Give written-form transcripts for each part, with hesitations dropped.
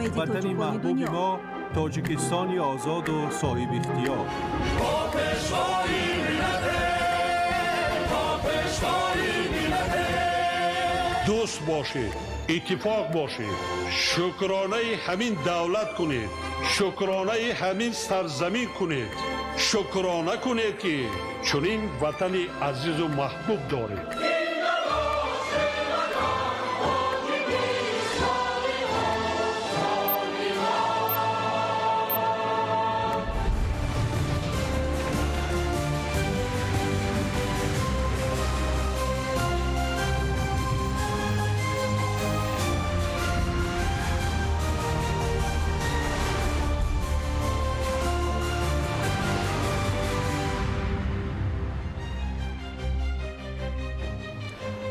Умеди Ватани тоҷикони маҳбуби дунё. мо, Тоҷикистони озоду соҳибихтиёр. Бо пешвои миллате, бо пешвои миллате. Дӯст бошед, иттифоқ бошед, шукронаи ҳамин давлат кунед, шукронаи ҳамин сарзамин кунед, шукрона кунед, ки чунин ватани азизу маҳбуб доред.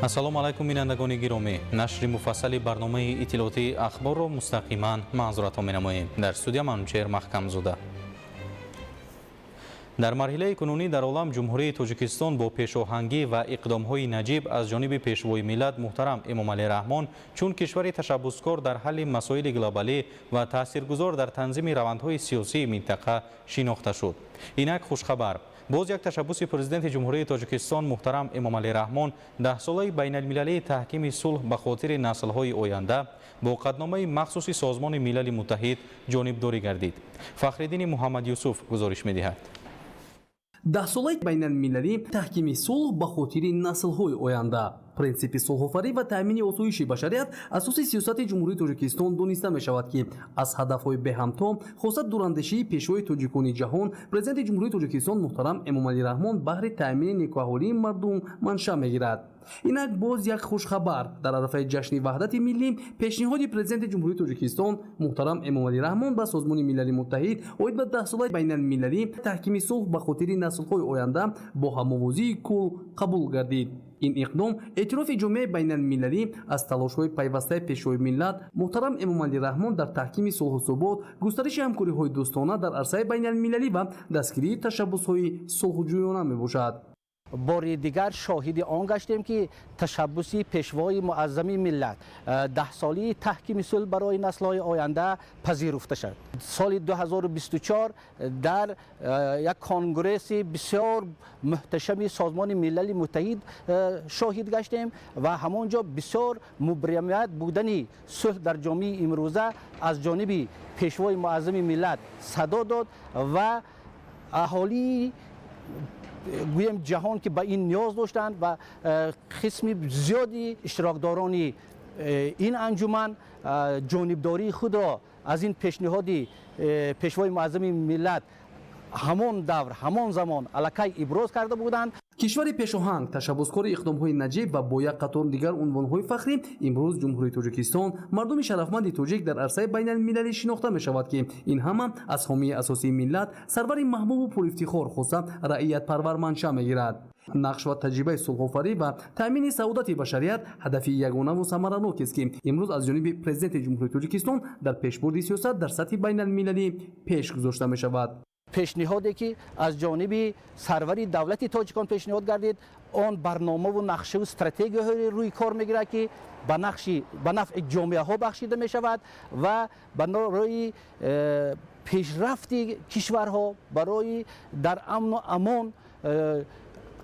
Ассалому алайкум, бинандагони гиромӣ. Нашри муфассали барномаи иттилоотии Ахборро мустақиман манзуратон менамоем. Дар студия Манучеҳр Маҳкамзода. Дар марҳилаи кунунӣ дар олам Ҷумҳурии Тоҷикистон бо пешоҳангӣ ва иқдомҳои наҷиб аз ҷониби Пешвои миллат муҳтарам Эмомалӣ Раҳмон чун кишвари ташаббускор дар ҳалли масоили глобалӣ ва таъсиргузор дар танзими равандҳои сиёсии минтақа шинохта шуд. Инак хушхабар: боз як ташаббуси Президенти Ҷумҳурии Тоҷикистон муҳтарам Эмомалӣ Раҳмон, даҳсолаи байналмилалии таҳкими сулҳ ба хотири наслҳои оянда, бо қатъномаи махсуси Созмони Милали Муттаҳид ҷонибдорӣ гардид. Фахриддини Муҳаммадюсуф гузориш медиҳад. Даҳсолаи байналмилалӣ таҳкими сулҳ ба хотири наслҳои оянда. Принсипи сулҳофарӣ ва таъмини осоиши башарият асоси сиёсати Ҷумҳурии Тоҷикистон дониста мешавад, ки аз ҳадафҳои беҳамто, хоса дурандешии Пешвои тоҷикони ҷаҳон, Президенти Ҷумҳурии Тоҷикистон муҳтарам Эмомалӣ Раҳмон баҳри таъмини некӯаҳолии мардум маншаъ мегирад. Инак боз як хушхабар: дар арафаи ҷашни ваҳдати миллӣ пешниҳоди Президенти Ҷумҳурии Тоҷикистон муҳтарам Эмомалӣ Раҳмон ба Созмони Милали Муттаҳид оид ба даҳсолаи байналмилалӣ таҳкими сулҳ ба хотири наслҳои оянда бо ҳамовозии кул қабул гардид. Ин иқдом эътирофи ҷомеаи байналмилалӣ аз талошҳои пайвастаи Пешвои миллат муҳтарам Эмомалӣ Раҳмон дар таҳкими сулҳу субот, густариши ҳамкориҳои дӯстона дар арсаи байналмилалӣ ва дастгирии ташаббусҳои сулҳҷӯёна мебошад. Бори дигар шоҳиди он гаштем, ки ташаббуси Пешвои муаззами миллат, даҳсолии таҳкими сулҳ барои наслҳои оянда, пазируфта шуд. Соли 2024 дар як конгресси бисёр муҳташами Созмони Милали Муттаҳид шоҳид гаштем ва ҳамон ҷо бисёр мубрамият будани сулҳ дар ҷомеаи имрӯза аз ҷониби Пешвои муаззами миллат садо дод ва аҳолии, гӯем, ҷаҳон, ки ба ин ниёз доштанд, ва қисми зиёди иштирокдорони ин анҷуман ҷонибдории худро аз ин пешниҳоди Пешвои муаззами миллат ҳамон давр, ҳамон замон аллакай иброз карда буданд. Кишвари пешоҳанг, ташаббускори иқдомҳои наҷиб ва бо як қатор дигар унвонҳои фахрӣ имрӯз Ҷумҳурии Тоҷикистон, мардуми шарафманди тоҷик дар арсаи байналмилалӣ шинохта мешавад, ки ин ҳама аз ҳомии асосии миллат, сарвари маҳбубу пурэфтихор, хоса раиятпарвар маншаъ мегирад. Нақш ва таҷрибаи сулҳофарӣ ва таъмини саодати башарият ҳадафи ягонаву самаранокест, ки имрӯз аз ҷониби Президенти Ҷумҳурии Тоҷикистон дар пешбурди сиёсат дар сатҳи байналмилалӣ пеш гузошта мешавад. Пешниҳоде, ки аз ҷониби сарвари давлати тоҷикон пешниҳод гардид, он барномаву нақшаву стратегияҳои рӯи кор мегирад, ки ба нафъи ҷомеаҳо бахшида мешавад ва барои пешрафти кишварҳо, барои дар амну амон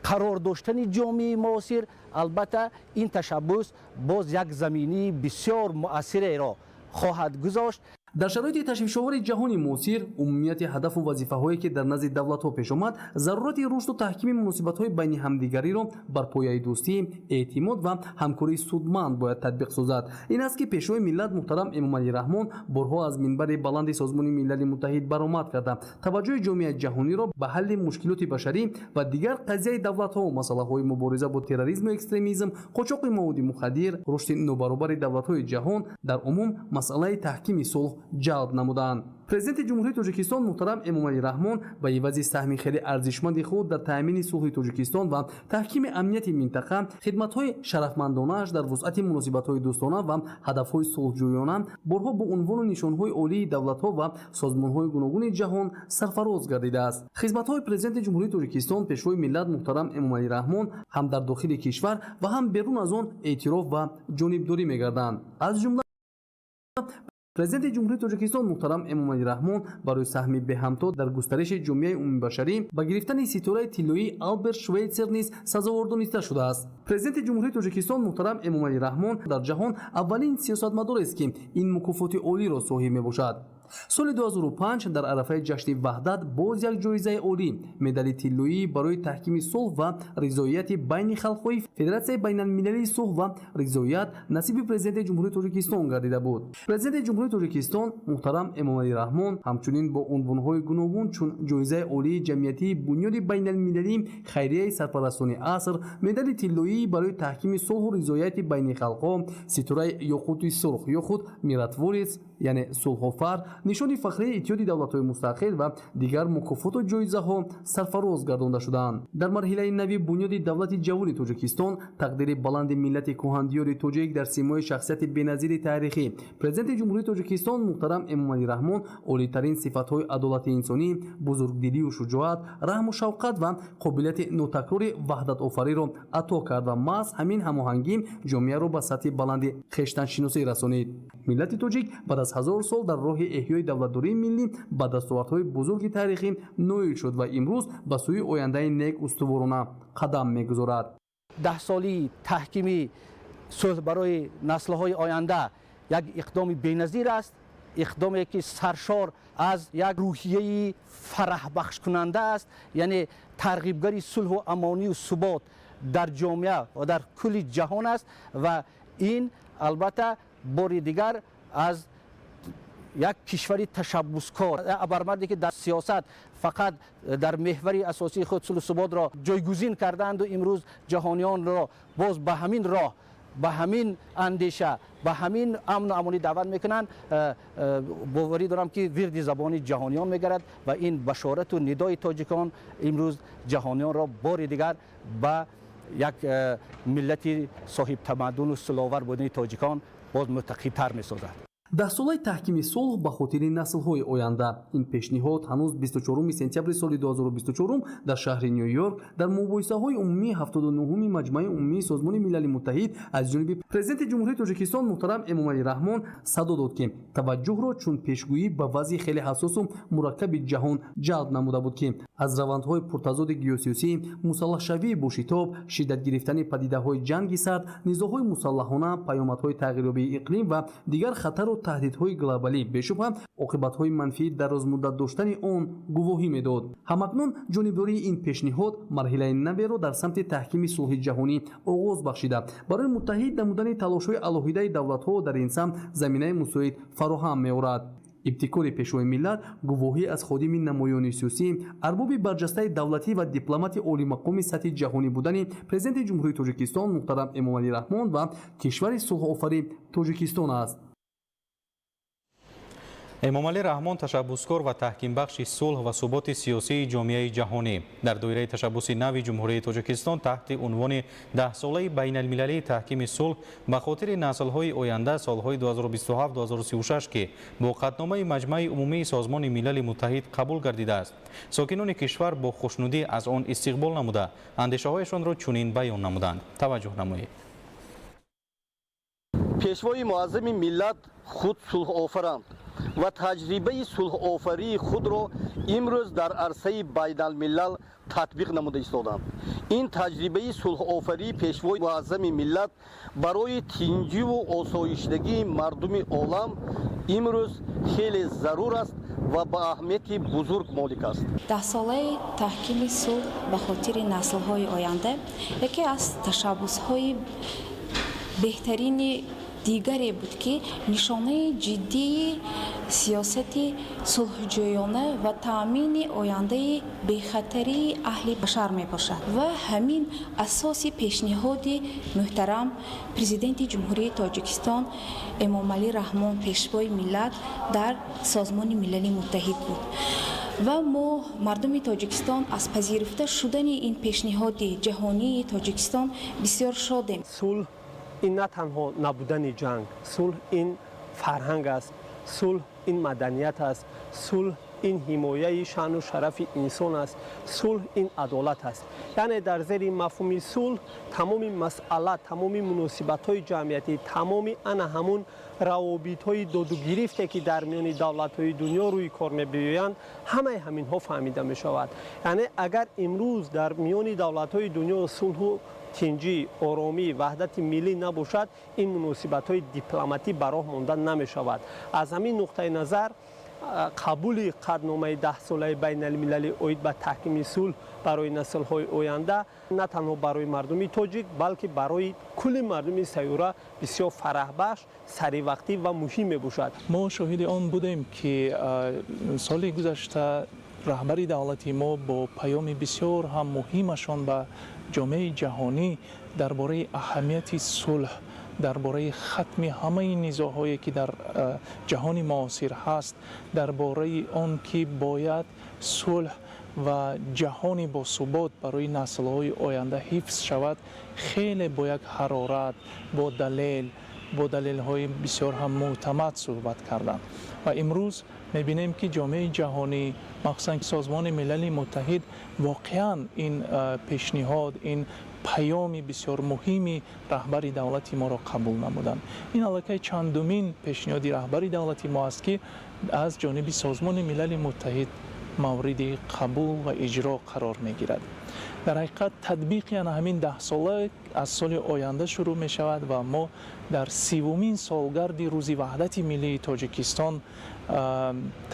қарор доштани ҷомеаи муосир. Албатта, ин ташаббус боз як заминии бисёр муассиреро хоҳад гузошт. Дар шароити ташвишовари ҷаҳони муосир, умумияти ҳадафу вазифаҳое, ки дар назди давлатҳо пеш омад, зарурати рушду таҳкими муносибатҳои байни ҳамдигариро бар пояи дӯстӣ, эътимод ва ҳамкории судманд бояд татбиқ созад. Ин аст, ки Пешвои миллат муҳтарам Эмомалӣ Раҳмон борҳо аз минбари баланди Созмони Милали Муттаҳид баромад карда, таваҷҷӯҳи ҷомеаи ҷаҳониро ба ҳалли мушкилоти башарӣ ва дигар қазияи давлатҳо, масъалаҳои мубориза бо терроризму экстремизм, қочоқи маводи мухаддир, рушди нобаробари давлатҳои ҷаҳон, дар умум масъалаи таҳкими сулҳ ҷалб намуданд. Президенти Ҷумҳурии Тоҷикистон муҳтарам Эмомалӣ Раҳмон ба ивази саҳми хеле арзишманди худ дар таъмини сулҳи Тоҷикистон ва таҳкими амнияти минтақа, хидматҳои шарафмандонааш дар вусъати муносибатҳои дӯстона ва ҳадафҳои сулҳҷӯёна борҳо бо унвону нишонҳои олии давлатҳо ва созмонҳои гуногуни ҷаҳон сарфароз гардидааст. Хизматҳои Президенти Ҷумҳурии Тоҷикистон, Пешвои миллат муҳтарам Эмомалӣ Раҳмон ҳам дар дохили кишвар ва ҳам берун аз он эътироф ва ҷонибдорӣ мегарданд. Аз ҷумла Президенти Ҷумҳурии Тоҷикистон муҳтарам Эмомалӣ Раҳмон барои саҳми беҳамто дар густариши ҷомеаи умумибашарӣ ба гирифтани ситораи тиллоии Алберт Швейтсер низ сазовор дониста шудааст. Президенти Ҷумҳурии Тоҷикистон муҳтарам Эмомалӣ Раҳмон дар ҷаҳон аввалин сиёсатмадорест, ки ин мукофоти олиро соҳиб мебошад. Соли 2005 дар арафаи ҷашни Ваҳдат боз як ҷоизаи олӣ, медали тиллоӣ барои таҳкими сулҳ ва ризоияти байни халқҳои Федератсияи байналмилалии сулҳ ва ризоият насиби Президенти Ҷумҳурии Тоҷикистон гардида буд. Президенти Ҷумҳурии Тоҷикистон муҳтарам Эмомалӣ Раҳмон ҳамчунин бо унвонҳои гуногун, чун ҷоизаи олии ҷамъиятии Бунёди байналмилалии хайрияи сарпарастони аср, медали тиллоӣ барои таҳкими сулҳу ризоияти байни халқҳо, ситораи ёқути сурх ё худ Миротворец, яъне сулҳофар, нишони фахрии Иттиҳоди давлатҳои мустақил ва дигар мукофоту ҷоизаҳо сарфароз гардонда шудаанд. Дар марҳилаи нави бунёди давлати ҷавони Тоҷикистон тақдири баланди миллати кӯҳандиёри тоҷик дар симои шахсияти беназири таърихӣ, Президенти Ҷумҳурии Тоҷикистон муҳтарам Эмомалӣ Раҳмон, олитарин сифатҳои адолати инсонӣ, бузургдилию шуҷоат, раҳму шавқат ва қобилияти нотакрори ваҳдатофариро ато кард ва маҳз ҳамин ҳамоҳангӣ ҷомеаро ба сатҳи баланди хештаншиносӣ расонид. Миллати тоҷик баъд аз 1000 сол дар роҳи эҳёи давлатдории миллӣ ба дастовардҳои бузурги таърихӣ ноил шуд ва имрӯз ба сӯи ояндаи нек устуворона қадам мегузорад. Даҳсолии таҳкими сулҳ барои наслҳои оянда як иқдоми беназир аст, иқдоме ки саршор аз як рӯҳияи фараҳбахшкунанда аст, яъне тарғибгари сулҳу амонию субот дар ҷомеа ва дар кулли ҷаҳон аст. Ва ин албатта бори дигар аз як кишвари ташаббускор, абармарде ки дар сиёсат фақат дар меҳвари асосии худ сулҳу суботро ҷойгузин кардаанду имрӯз ҷаҳониёнро боз ба ҳамин роҳ, ба ҳамин андеша, ба ҳамин амну амонӣ даъват мекунанд. Боварӣ дорам, ки вирди забони ҷаҳониён мегардад ва ин башорату нидои тоҷикон имрӯз ҷаҳониёнро бори дигар ба як миллати соҳибтамаддуну сулҳовар будани тоҷикон боз муттақидтар месозад. Даҳсолаи таҳкими сулҳ ба хотири наслҳои оянда. Ин пешниҳод ҳанӯз 24 сентябри соли 2024 дар шаҳри Ню-Йорк дар мубоҳисаҳои умумии 79-уми Маҷмаи умумии Созмони Милали Муттаҳид аз ҷониби Президенти Ҷумҳурии Тоҷикистон муҳтарам Эмомалӣ Раҳмон садо дод, ки таваҷҷӯҳро чун пешгӯӣ ба вазъи хеле ҳассосу мураккаби ҷаҳон ҷалб намуда буд, ки аз равандҳои пуртазоди геосиёсӣ, мусаллаҳшавии бошитоб, шиддат гирифтани падидаҳои ҷанги сард, низоъҳои мусаллаҳона, паёмадҳои тағйирёбии иқлим ва дигар хатару таҳдидҳои глобалӣ, бешубҳа, оқибатҳои манфии дарозмуддат доштани он гувоҳӣ медод. Ҳамакнун ҷонибдории ин пешниҳод марҳилаи наверо дар самти таҳкими сулҳи ҷаҳонӣ оғоз бахшида, барои муттаҳид намудани талошҳои алоҳидаи давлатҳо дар ин самт заминаи мусоид фароҳам меорад. Ибтикори Пешвои миллат гувоҳӣ аз ходими намоёни сиёсӣ, арбоби барҷастаи давлатӣ ва дипломати олимақоми сатҳи ҷаҳонӣ будани Президенти Ҷумҳурии Тоҷикистон муҳтарам Эмомалӣ Раҳмон ва кишвари сулҳофари Тоҷикистон аст. Эмомалӣ Раҳмон ташаббускор ва таҳкимбахши сулҳ ва суботи сиёсии ҷомеаи ҷаҳонӣ. Дар доираи ташаббуси нави Ҷумҳурии Тоҷикистон таҳти унвони Даҳсолаи байналмилалии таҳкими сулҳ ба хотири наслҳои оянда солҳои 2027-2036, ки бо қатъномаи Маҷмаи умумии Созмони Милали Муттаҳид қабул гардидааст, сокинони кишвар бо хушнудӣ аз он истиқбол намуда, андешаҳояшонро чунин баён намуданд. Таваҷҷӯҳ намоед. Пешвои муаззами миллат худ сулҳофаранд ва таҷрибаи сулҳофарии худро имрӯз дар арсаи байналмилал татбиқ намуда истоданд. Ин таҷрибаи сулҳофарии Пешвои муаззами миллат барои тинҷиву осоиштагии мардуми олам имрӯз хеле зарур аст ва ба аҳамияти бузург молик аст. Даҳсолаи таҳкими сулҳ ба хотири наслҳои оянда яке аз ташаббусҳои беҳтарини дигаре буд, ки нишонаи ҷиддии сиёсати сулҳҷӯёна ва таъмини ояндаи бехатарии аҳли башар мебошад. Ва ҳамин асоси пешниҳоди муҳтарам Президенти Ҷумҳурии Тоҷикистон Эмомалӣ Раҳмон, Пешвои миллат, дар Созмони Милали Муттаҳид буд. Ва мо, мардуми Тоҷикистон, аз пазируфта шудани ин пешниҳоди ҷаҳонии Тоҷикистон бисёр шодем. Сулҳ ин на танҳо набудани ҷанг, сулҳ ин фарҳанг аст, сулҳ ин маданият аст, сулҳ Ин ҳимояи шаъну шарафи инсон аст. Сулҳ ин адолат аст. Яъне дар зери мафҳуми сулҳ тамоми масъала, тамоми муносибатҳои ҷамъиятӣ, тамоми ана ҳамун равобитҳои додугирифте, ки дар миёни давлатҳои дунё рӯи кор мебиёянд, ҳамаи ҳаминҳо фаҳмида мешавад. Яъне агар имрӯз дар миёни давлатҳои дунё сулҳу тинҷӣ, оромӣ, ваҳдати миллӣ набошад, ин муносибатҳои дипломатӣ ба роҳ монда намешавад. Аз ҳамин нуқтаи назар қабули қатъномаи даҳсолаи байналмилалӣ оид ба таҳкими сулҳ барои наслҳои оянда на танҳо барои мардуми тоҷик, балки барои кулли мардуми сайёра бисёр фараҳбахш, саривақтӣ ва муҳим мебошад. Мо шоҳиди он будем, ки соли гузашта раҳбари давлати мо бо паёми бисёр ҳам муҳимашон ба ҷомеаи ҷаҳонӣ дар бораи аҳамияти сулҳ, дар бораи хатми ҳамаи низоъҳое, ки дар ҷаҳони муосир ҳаст, дар бораи он ки бояд сулҳ ва ҷаҳони босубот барои наслҳои оянда ҳифз шавад, хеле бо як ҳарорат, бо далел, бо далелҳои бисёр ҳам мӯътамад суҳбат карданд. Ва имрӯз мебинем, ки ҷомеаи ҷаҳонӣ, махсусан Созмони Милали Муттаҳид, воқеан ин пешниҳод, ин паёми бисёр муҳими раҳбари давлати моро қабул намуданд. Ин аллакай чандумин пешниҳоди раҳбари давлати мо аст, ки аз ҷониби Созмони Милали Муттаҳид мавриди қабул ва иҷро қарор мегирад. Дар ҳақиқат, татбиқи ана ҳамин даҳсола аз соли оянда шурӯъ мешавад ва мо дар 30-умин солгарди Рӯзи Ваҳдати Миллии Тоҷикистон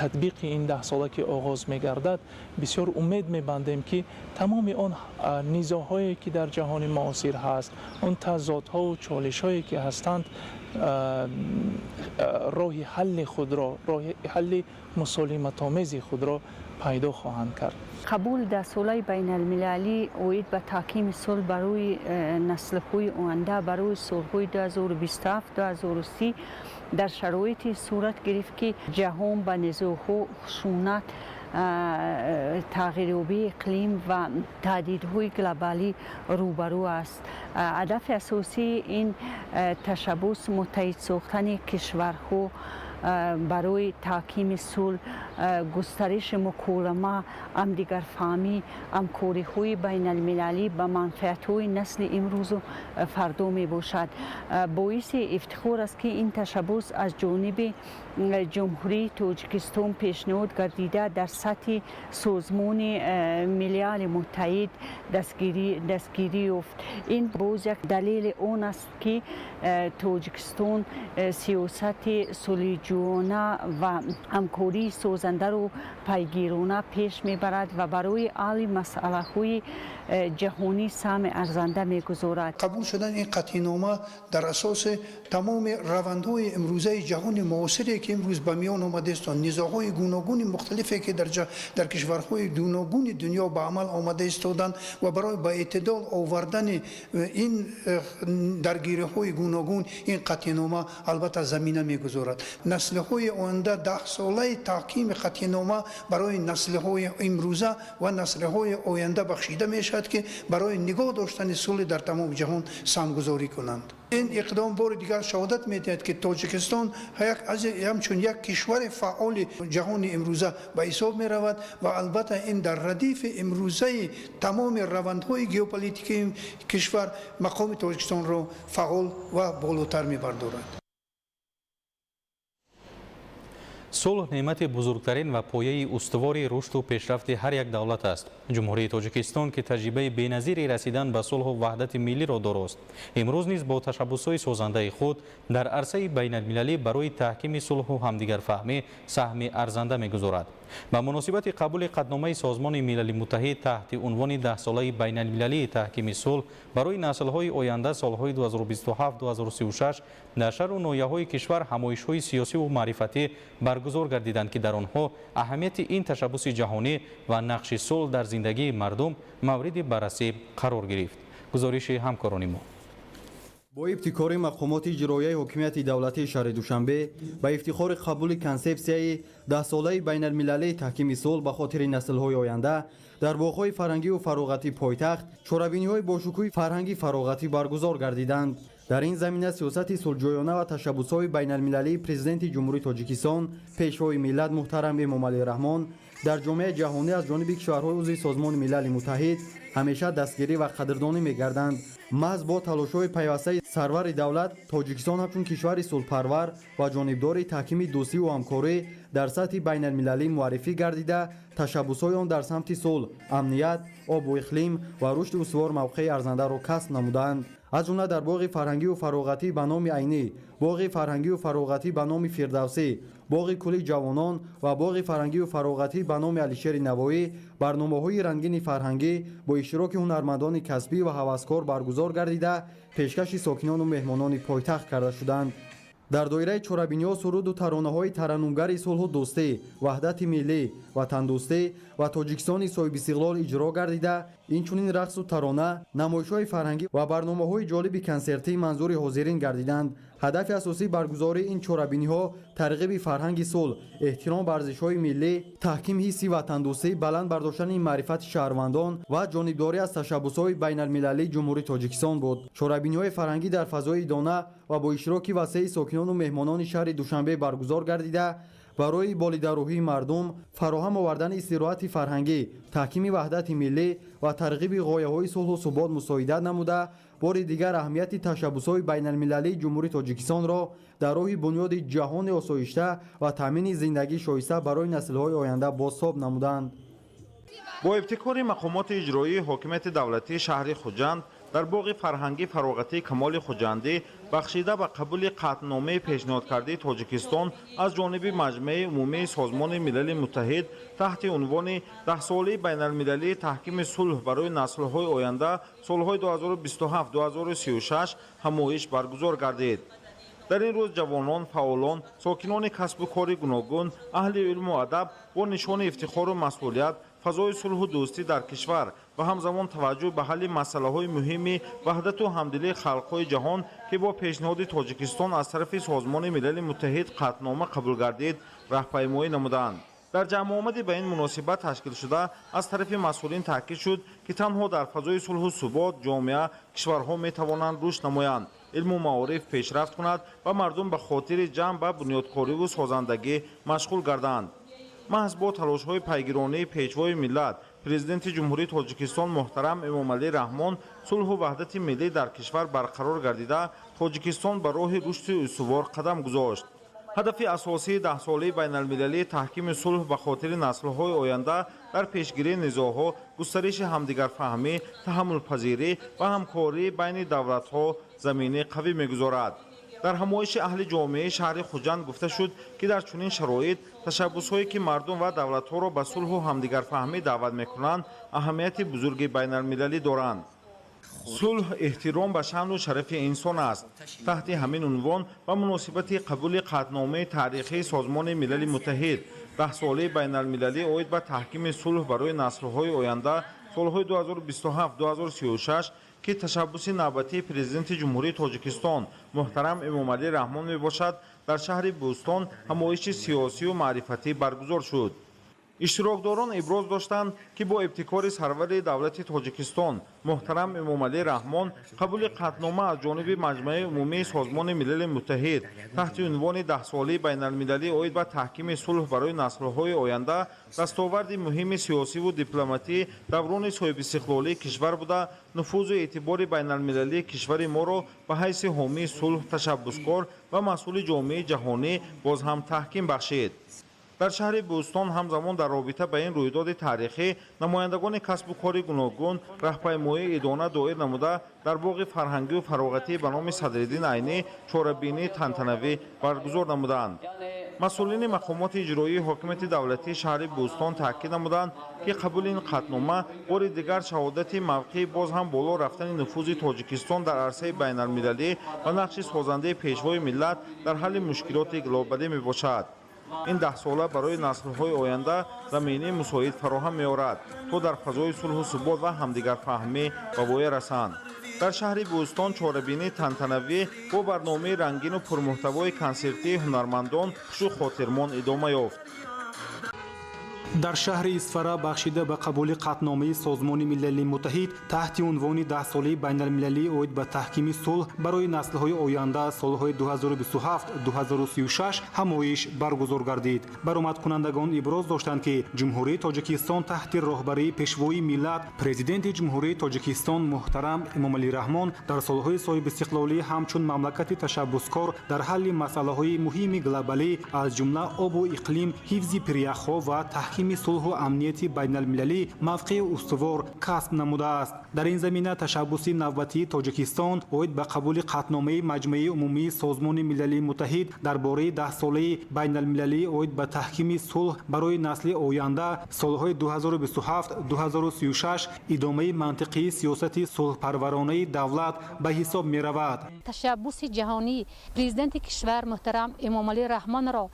татбиқи ин даҳсола ки оғоз мегардад, бисёр умед мебандем, ки тамоми он низоъҳое, ки дар ҷаҳони муосир ҳаст, он тазодҳову чолишҳое, ки ҳастанд, роҳи ҳалли худро, роҳи ҳалли мусолиматомези худро пайдо хоҳанд кард. Қабули даҳсолаи байналмилалӣ оид ба таҳкими сулҳ барои наслҳои оянда барои солҳои 2027-2030 дар шароите сурат гирифт, ки ҷаҳон ба низоъҳо, хушунат, тағйирёбии иқлим ва таҳдидҳои глобалӣ рӯбарӯ аст. Ҳадафи асосии ин ташаббус муттаҳид сохтани кишварҳо барои таҳкими сулҳ, густариши муколама, ҳамдигарфаҳмӣ, ҳамкориҳои байналмилалӣ ба манфиатҳои насли имрӯзу фардо мебошад. Боиси ифтихор аст, ки ин ташаббус аз ҷониби Ҷумҳурии Тоҷикистон пешниҳод гардида, дар сатҳи Созмони Милали Муттаҳид дастгирӣ ёфт. Ин боз як далели он аст, ки Тоҷикистон сиёсати сулҳҷӯёна ва ҳамкории созандаро пайгирона пеш мебарад ва барои ҳалли масъалаҳои ҷаҳонӣ саҳми арзанда мегузорад. Қабул шудани ин қатъинома дар асоси тамоми равандҳои имрӯзаи ҷаҳони муосире, ки имрӯз ба миён омадааст, низоъҳои гуногуни мухталифе, ки дар кишварҳои гуногуни дунё ба амал омада истоданд, ва барои ба эътидол овардани ин даргириҳои гуногун ин қатъинома албатта замина мегузорад. Наслҳои оянда, даҳсолаи таҳкими қатъинома барои наслҳои имрӯза ва наслҳои оянда бахшида мешавад, ки барои нигоҳ доштани сулҳ дар тамоми ҷаҳон саҳмгузорӣ кунанд. Ин иқдом бори дигар шаҳодат медиҳад, ки Тоҷикистон ҳамчун як кишвари фаъоли ҷаҳони имрӯза ба ҳисоб меравад ва албатта ин дар радифи имрӯзаи тамоми равандҳои геополитикии кишвар мақоми Тоҷикистонро фаъол ва болотар мебардорад. Сулҳ неъмати бузургтарин ва пояи устувори рушду пешрафти ҳар як давлат аст. Ҷумҳурии Тоҷикистон, ки таҷрибаи беназири расидан ба сулҳу ваҳдати миллиро дорост, имрӯз низ бо ташаббусҳои созандаи худ дар арсаи байналмилалӣ барои таҳкими сулҳу ҳамдигарфаҳмӣ саҳми арзанда мегузорад. Ба муносибати қабули қатъномаи Созмони Милали Муттаҳид таҳти унвони даҳсолаи байналмилалии таҳкими сулҳ барои наслҳои оянда солҳои 2027-2036 дар шаҳру ноҳияҳои кишвар ҳамоишҳои сиёсиву маърифатӣ баргузор гардиданд, ки дар онҳо аҳамияти ин ташаббуси ҷаҳонӣ ва нақши сулҳ дар зиндагии мардум мавриди баррасӣ қарор гирифт. Гузориши ҳамкорони мо. Бо ибтикори мақомоти иҷроияи ҳокимияти давлатии шаҳри Душанбе ба ифтихори қабули консепсияи даҳсолаи байналмилалии таҳкими сулҳ ба хотири наслҳои оянда дар боғҳои фарҳангию фароғатии пойтахт чорабиниҳои бошукӯҳи фарҳанги фароғатӣ баргузор гардиданд. Дар ин замина сиёсати сулҳҷӯёна ва ташаббусҳои байналмилалии Президенти Ҷумҳурии Тоҷикистон, Пешвои миллат муҳтарам Эмомалӣ Раҳмон дар ҷомеаи ҷаҳонӣ аз ҷониби кишварҳои узви Созмони Милали Муттаҳид ҳамеша дастгирӣ ва қадрдонӣ мегарданд. Маҳз бо талошҳои пайвастаи сарвари давлат Тоҷикистон ҳамчун кишвари сулҳпарвар ва ҷонибдори таҳкими дӯстиву ҳамкорӣ дар сатҳи байналмилалӣ муаррифӣ гардида, ташаббусҳои он дар самти сулҳ, амният, обу иқлим ва рушди устувор мавқеи арзандаро касб намуданд. Аз ҷумла дар боғи фарҳангию фароғатӣ ба номи Айнӣ, боғи фарҳангию фароғатӣ ба номи Фирдавсӣ, боғи кӯли ҷавонон ва боғи фарҳангию фароғатӣ ба номи Алишери Навоӣ барномаҳои рангини фарҳангӣ бо иштироки ҳунармандони касбӣ ва ҳаваскор баргузор гардида, пешкаши сокинону меҳмонони пойтахт карда шуданд. Дар доираи чорабиниҳо суруду таронаҳои тараннумгари сулҳу дӯстӣ, ваҳдати миллӣ, ватандӯстӣ ва Тоҷикистони соҳибистиқлол иҷро гардида, инчунин рақсу тарона, намоишҳои фарҳангӣ ва барномаҳои ҷолиби консертӣ манзури ҳозирин гардиданд. Ҳадафи асосии баргузории ин чорабиниҳо тарғиби фарҳанги сулҳ, эҳтиром ба арзишҳои миллӣ, таҳкими ҳисси ватандӯстӣ, баланд бардоштани маърифати шаҳрвандон ва ҷонибдорӣ аз ташаббусҳои байналмилалии Ҷумҳурии Тоҷикистон буд. Чорабиниҳои фарҳангӣ дар фазои идона ва бо иштироки васеи сокинону меҳмонони шаҳри Душанбе баргузор гардида, барои болидарӯҳии мардум, фароҳам овардани истироҳати фарҳангӣ, таҳкими ваҳдати миллӣ ва тарғиби ғояҳои сулҳу субот мусоидат намуда, бори дигар аҳамияти ташаббусҳои байналмилалии Ҷумҳурии Тоҷикистонро дар роҳи бунёди ҷаҳони осоишта ва таъмини зиндагии шоиста барои наслҳои оянда бозтоб намуданд. Бо ибтикори мақомоти иҷроии ҳокимияти давлатии шаҳри Хуҷанд дар боғи фарҳангӣ фароғатии Камоли Хуҷандӣ бахшида ба қабули қатъномаи пешниҳодкардаи Тоҷикистон аз ҷониби Маҷмаи умумии Созмони Милали Муттаҳид таҳти унвони Даҳсолаи байналмилалии таҳкими сулҳ барои наслҳои оянда солҳои 2027-2036 ҳамоиш баргузор гардид. Дар ин рӯз ҷавонон, фаъолон, сокинони касбу кори гуногун, аҳли илму адаб бо нишони ифтихору масъулият фазои сулҳу дӯстӣ дар кишвар ва ҳамзамон таваҷҷӯҳ ба ҳалли масъалаҳои муҳими ваҳдату ҳамдилии халқҳои ҷаҳон, ки бо пешниҳоди Тоҷикистон аз тарафи Созмони Милали Муттаҳид қатънома қабул гардид, раҳпаймоӣ намуданд. Дар ҷамъомади ба ин муносибат ташкилшуда аз тарафи масъулин таъкид шуд, ки танҳо дар фазои сулҳу субот ҷомеа, кишварҳо метавонанд рушд намоянд, илму маориф пешрафт кунад ва мардум ба хотири ҷамъ ба бунёдкориву созандагӣ машғул гарданд. Маҳз бо талошҳои пайгиронии Пешвои миллат, Президенти Ҷумҳурии Тоҷикистон муҳтарам Эмомалӣ Раҳмон сулҳу ваҳдати миллӣ дар кишвар барқарор гардида, Тоҷикистон ба роҳи рушди устувор қадам гузошт. Ҳадафи асосии даҳсолаи байналмилалии таҳкими сулҳ ба хотири наслҳои оянда дар пешгирии низоъҳо, густариши ҳамдигарфаҳмӣ, таҳаммулпазирӣ ва ҳамкории байни давлатҳо заминаи қавӣ мегузорад. Дар ҳамоиши аҳли ҷомеаи шаҳри Хуҷанд гуфта шуд, ки дар чунин шароит ташаббусҳое, ки мардум ва давлатҳоро ба сулҳу ҳамдигарфаҳмӣ даъват мекунанд, аҳамияти бузурги байналмилалӣ доранд. Сулҳ эҳтиром ба шаъну шарафи инсон аст. Таҳти ҳамин унвон ба муносибати қабули қатъномаи таърихии Созмони Милали Муттаҳид даҳсолаи байналмилалӣ оид ба таҳкими сулҳ барои наслҳои оянда солҳои 2027-2036, ки ташаббуси навбатии Президенти Ҷумҳурии Тоҷикистон муҳтарам Эмомалӣ Раҳмон мебошад, дар шаҳри Бӯстон ҳамоиши сиёсию маърифатӣ баргузор шуд. Иштирокдорон иброз доштанд, ки бо ибтикори сарвари давлати Тоҷикистон муҳтарам Эмомалӣ Раҳмон қабули қатънома аз ҷониби Маҷмаи умумии Созмони Милали Муттаҳид таҳти унвони даҳсолаи байналмилалӣ оид ба таҳкими сулҳ барои наслҳои оянда дастоварди муҳими сиёсиву дипломатӣ даврони соҳибистиқлолии кишвар буда, нуфузу эътибори байналмилалии кишвари моро ба ҳайси ҳомии сулҳ, ташаббускор ва масъули ҷомеаи ҷаҳонӣ боз ҳам таҳким бахшид. Дар шаҳри Бӯстон ҳамзамон дар робита ба ин рӯйдоди таърихӣ намояндагони касбу кори гуногун раҳпаймоии идона доир намуда, дар боғи фарҳангию фароғатӣ ба номи Садриддин Айнӣ чорабинии тантанавӣ баргузор намуданд. Масъулини мақомоти иҷроии ҳокимияти давлатии шаҳри Бӯстон таъкид намуданд, ки қабули ин қатънома бори дигар шаҳодати мавқеи боз ҳам боло рафтани нуфузи Тоҷикистон дар арсаи байналмилалӣ ва нақши созандаи Пешвои миллат дар ҳалли мушкилоти глобалӣ мебошад. Ин даҳсола барои наслҳои оянда заминаи мусоид фароҳам меорад, то дар фазои сулҳу субот ва ҳамдигарфаҳмӣ ба воя расанд. Дар шаҳри Бӯстон чорабинии тантанавӣ бо барномаи рангину пурмуҳтавои консертии ҳунармандон хушу хотирмон идома ёфт. Дар шаҳри Исфара бахшида ба қабули қатъномаи Созмони Милали Муттаҳид таҳти унвони Даҳсолаи байналмилалӣ оид ба таҳкими сулҳ барои наслҳои оянда солҳои 2027-2036 ҳамоиш баргузор гардид. Баромадкунандагон иброз доштанд, ки Ҷумҳурии Тоҷикистон таҳти роҳбарии Пешвои миллат, Президенти Ҷумҳурии Тоҷикистон муҳтарам Эмомалӣ Раҳмон дар солҳои соҳибистиқлолӣ ҳамчун мамлакати ташаббускор дар ҳалли масъалаҳои муҳими глобалӣ, аз ҷумла обу иқлим, ҳифзи пиряхҳо ва таҳкими сулҳу амнияти байналмилалӣ мавқеи устувор касб намудааст. Дар ин замина ташаббуси навбатии Тоҷикистон оид ба қабули қатъномаи Маҷмаи Умумии Созмони Милали Муттаҳид дар бораи Даҳсолаи байналмилалӣ оид ба таҳкими сулҳ барои насли оянда солҳои 2027-2036 идомаи мантиқии сиёсати сулҳпарваронаи давлат ба ҳисоб меравад. Ташаббуси ҷаҳонии Президенти кишвар муҳтарам Эмомалӣ Раҳмонро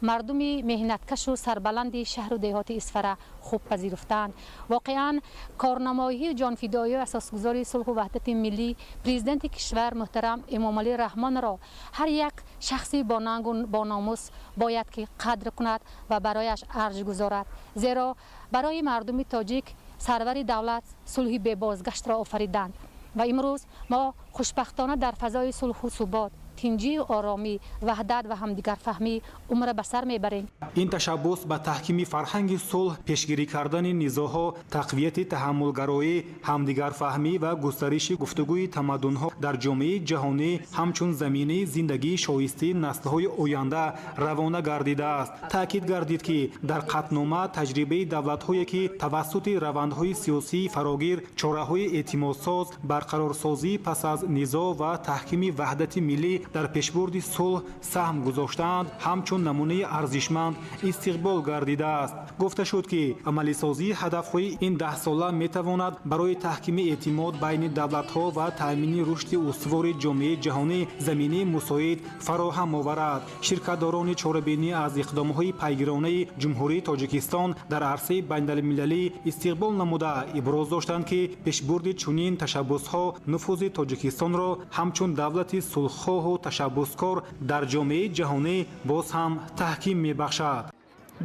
мардуми меҳнаткашу сарбаланди шаҳру деҳоти Исфара хуб пазируфтаанд. Воқеан, корнамоии ҷонфидоии асосгузори сулҳу ваҳдати миллӣ, Президенти кишвар муҳтарам Эмомалӣ Раҳмонро ҳар як шахси бонангу бономус бояд ки қадр кунад ва барояш арҷ гузорад, зеро барои мардуми тоҷик сарвари давлат сулҳи бебозгаштро офариданд ва имрӯз мо хушбахтона дар фазои сулҳу субот, тинҷию оромӣ, ваҳдат ва ҳамдигарфаҳмӣ умра ба сар мебарем. Ин ташаббус ба таҳкими фарҳанги сулҳ, пешгирӣ кардани низоъҳо, тақвияти таҳаммулгароӣ, ҳамдигарфаҳмӣ ва густариши гуфтугӯи тамаддунҳо дар ҷомеаи ҷаҳонӣ ҳамчун заминаи зиндагии шоистаи наслҳои оянда равона гардидааст. Таъкид гардид, ки дар қатънома таҷрибаи давлатҳое, ки тавассути равандҳои сиёсии фарогир, чораҳои эътимодсоз, барқарорсозии пас аз низоъ ва таҳкими ваҳдати миллӣ дар пешбурди сулҳ саҳм гузоштаанд, ҳамчун намунаи арзишманд истиқбол гардидааст. Гуфта шуд, ки амалисозии ҳадафҳои ин даҳсола метавонад барои таҳкими эътимод байни давлатҳо ва таъмини рушди устувори ҷомеаи ҷаҳонӣ заминаи мусоид фароҳам оварад. Ширкатдорони чорабинӣ аз иқдомҳои пайгиронаи Ҷумҳурии Тоҷикистон дар арсаи байналмилалӣ истиқбол намуда, иброз доштанд, ки пешбурди чунин ташаббусҳо нуфузи Тоҷикистонро ҳамчун давлати сулҳхоҳу ташаббускор дар ҷомеаи ҷаҳонӣ боз ҳам таҳким мебахшад.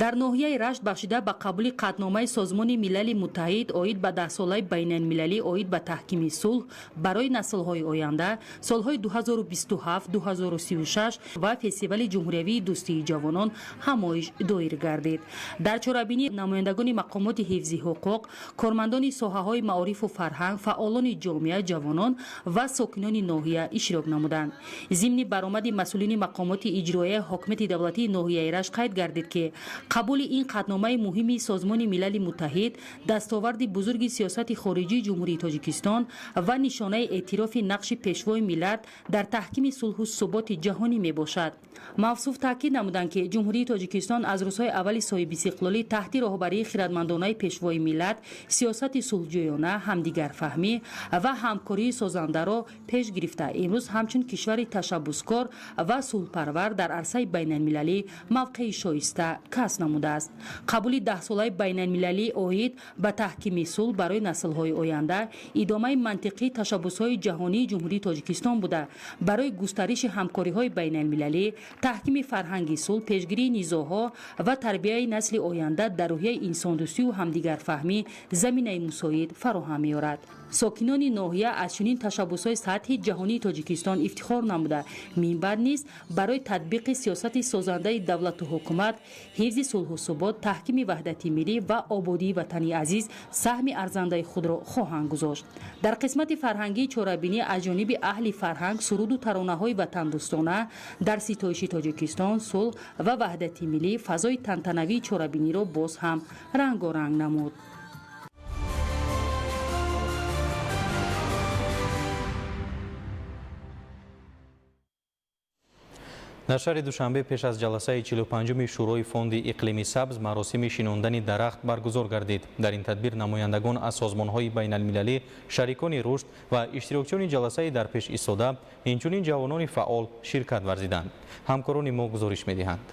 Дар ноҳияи Рашт бахшида ба қабули қатъномаи Созмони Милали Муттаҳид оид ба Даҳсолаи байналмилалӣ оид ба таҳкими сулҳ барои наслҳои оянда солҳои 2027-2036 ва фестивали ҷумҳуриявии дӯстии ҷавонон ҳамоиш доир гардид. Дар чорабинӣ намояндагони мақомоти ҳифзи ҳуқуқ, кормандони соҳаҳои маорифу фарҳанг, фаъолони ҷомеа, ҷавонон ва сокинони ноҳия иштирок намуданд. Зимни баромади масъулини мақомоти иҷроияи ҳокимияти давлатии ноҳияи Рашт қайд гардид, ки қабули ин қатъномаи муҳими Созмони Милали Муттаҳид дастоварди бузурги сиёсати хориҷии Ҷумҳурии Тоҷикистон ва нишонаи эътирофи нақши Пешвои миллат дар таҳкими сулҳу суботи ҷаҳонӣ мебошад. Мавсуф таъкид намуданд, ки Ҷумҳурии Тоҷикистон аз рӯзҳои аввали соҳибистиқлолӣ таҳти роҳбарии хиратмандонаи Пешвои миллат сиёсати сулҳҷӯёна, ҳамдигарфаҳмӣ ва ҳамкории созандаро пеш гирифта, имрӯз ҳамчун кишвари ташаббускор ва сулҳпарвар дар арсаи байналмилалӣ мавқеи шоиста касб намудааст. Қабули даҳсолаи байналмилалӣ оид ба таҳкими сулҳ барои наслҳои оянда идомаи мантиқии ташаббусҳои ҷаҳонии Ҷумҳурии Тоҷикистон буда, барои густариши ҳамкориҳои байналмилалӣ, таҳкими фарҳанги сулҳ, пешгирии низоъҳо ва тарбияи насли оянда дар рӯҳияи инсондӯстию ҳамдигарфаҳмӣ заминаи мусоид фароҳам меорад. Сокинони ноҳия аз чунин ташаббусҳои сатҳи ҷаҳонии Тоҷикистон ифтихор намуда, минбаъд низ барои татбиқи сиёсати созандаи давлату ҳукумат, ҳифзи сулҳу субот, таҳкими ваҳдати миллӣ ва ободии ватани азиз саҳми арзандаи худро хоҳанд гузошт. Дар қисмати фарҳангии чорабинӣ аз ҷониби аҳли фарҳанг суруду таронаҳои ватандӯстона дар ситоиши Тоҷикистон, сулҳ ва ваҳдати миллӣ фазои тантанавии чорабиниро боз ҳам рангоранг намуд. Дар шаҳри Душанбе пеш аз ҷаласаи 45-уми Шӯрои фонди иқлими сабз маросими шинондани дарахт баргузор гардид. Дар ин тадбир намояндагон аз созмонҳои байналмилалӣ, шарикони рушд ва иштирокчиёни ҷаласаи дар пеш истода, инчунин ҷавонони фаъол ширкат варзиданд. Ҳамкорони мо гузориш медиҳанд.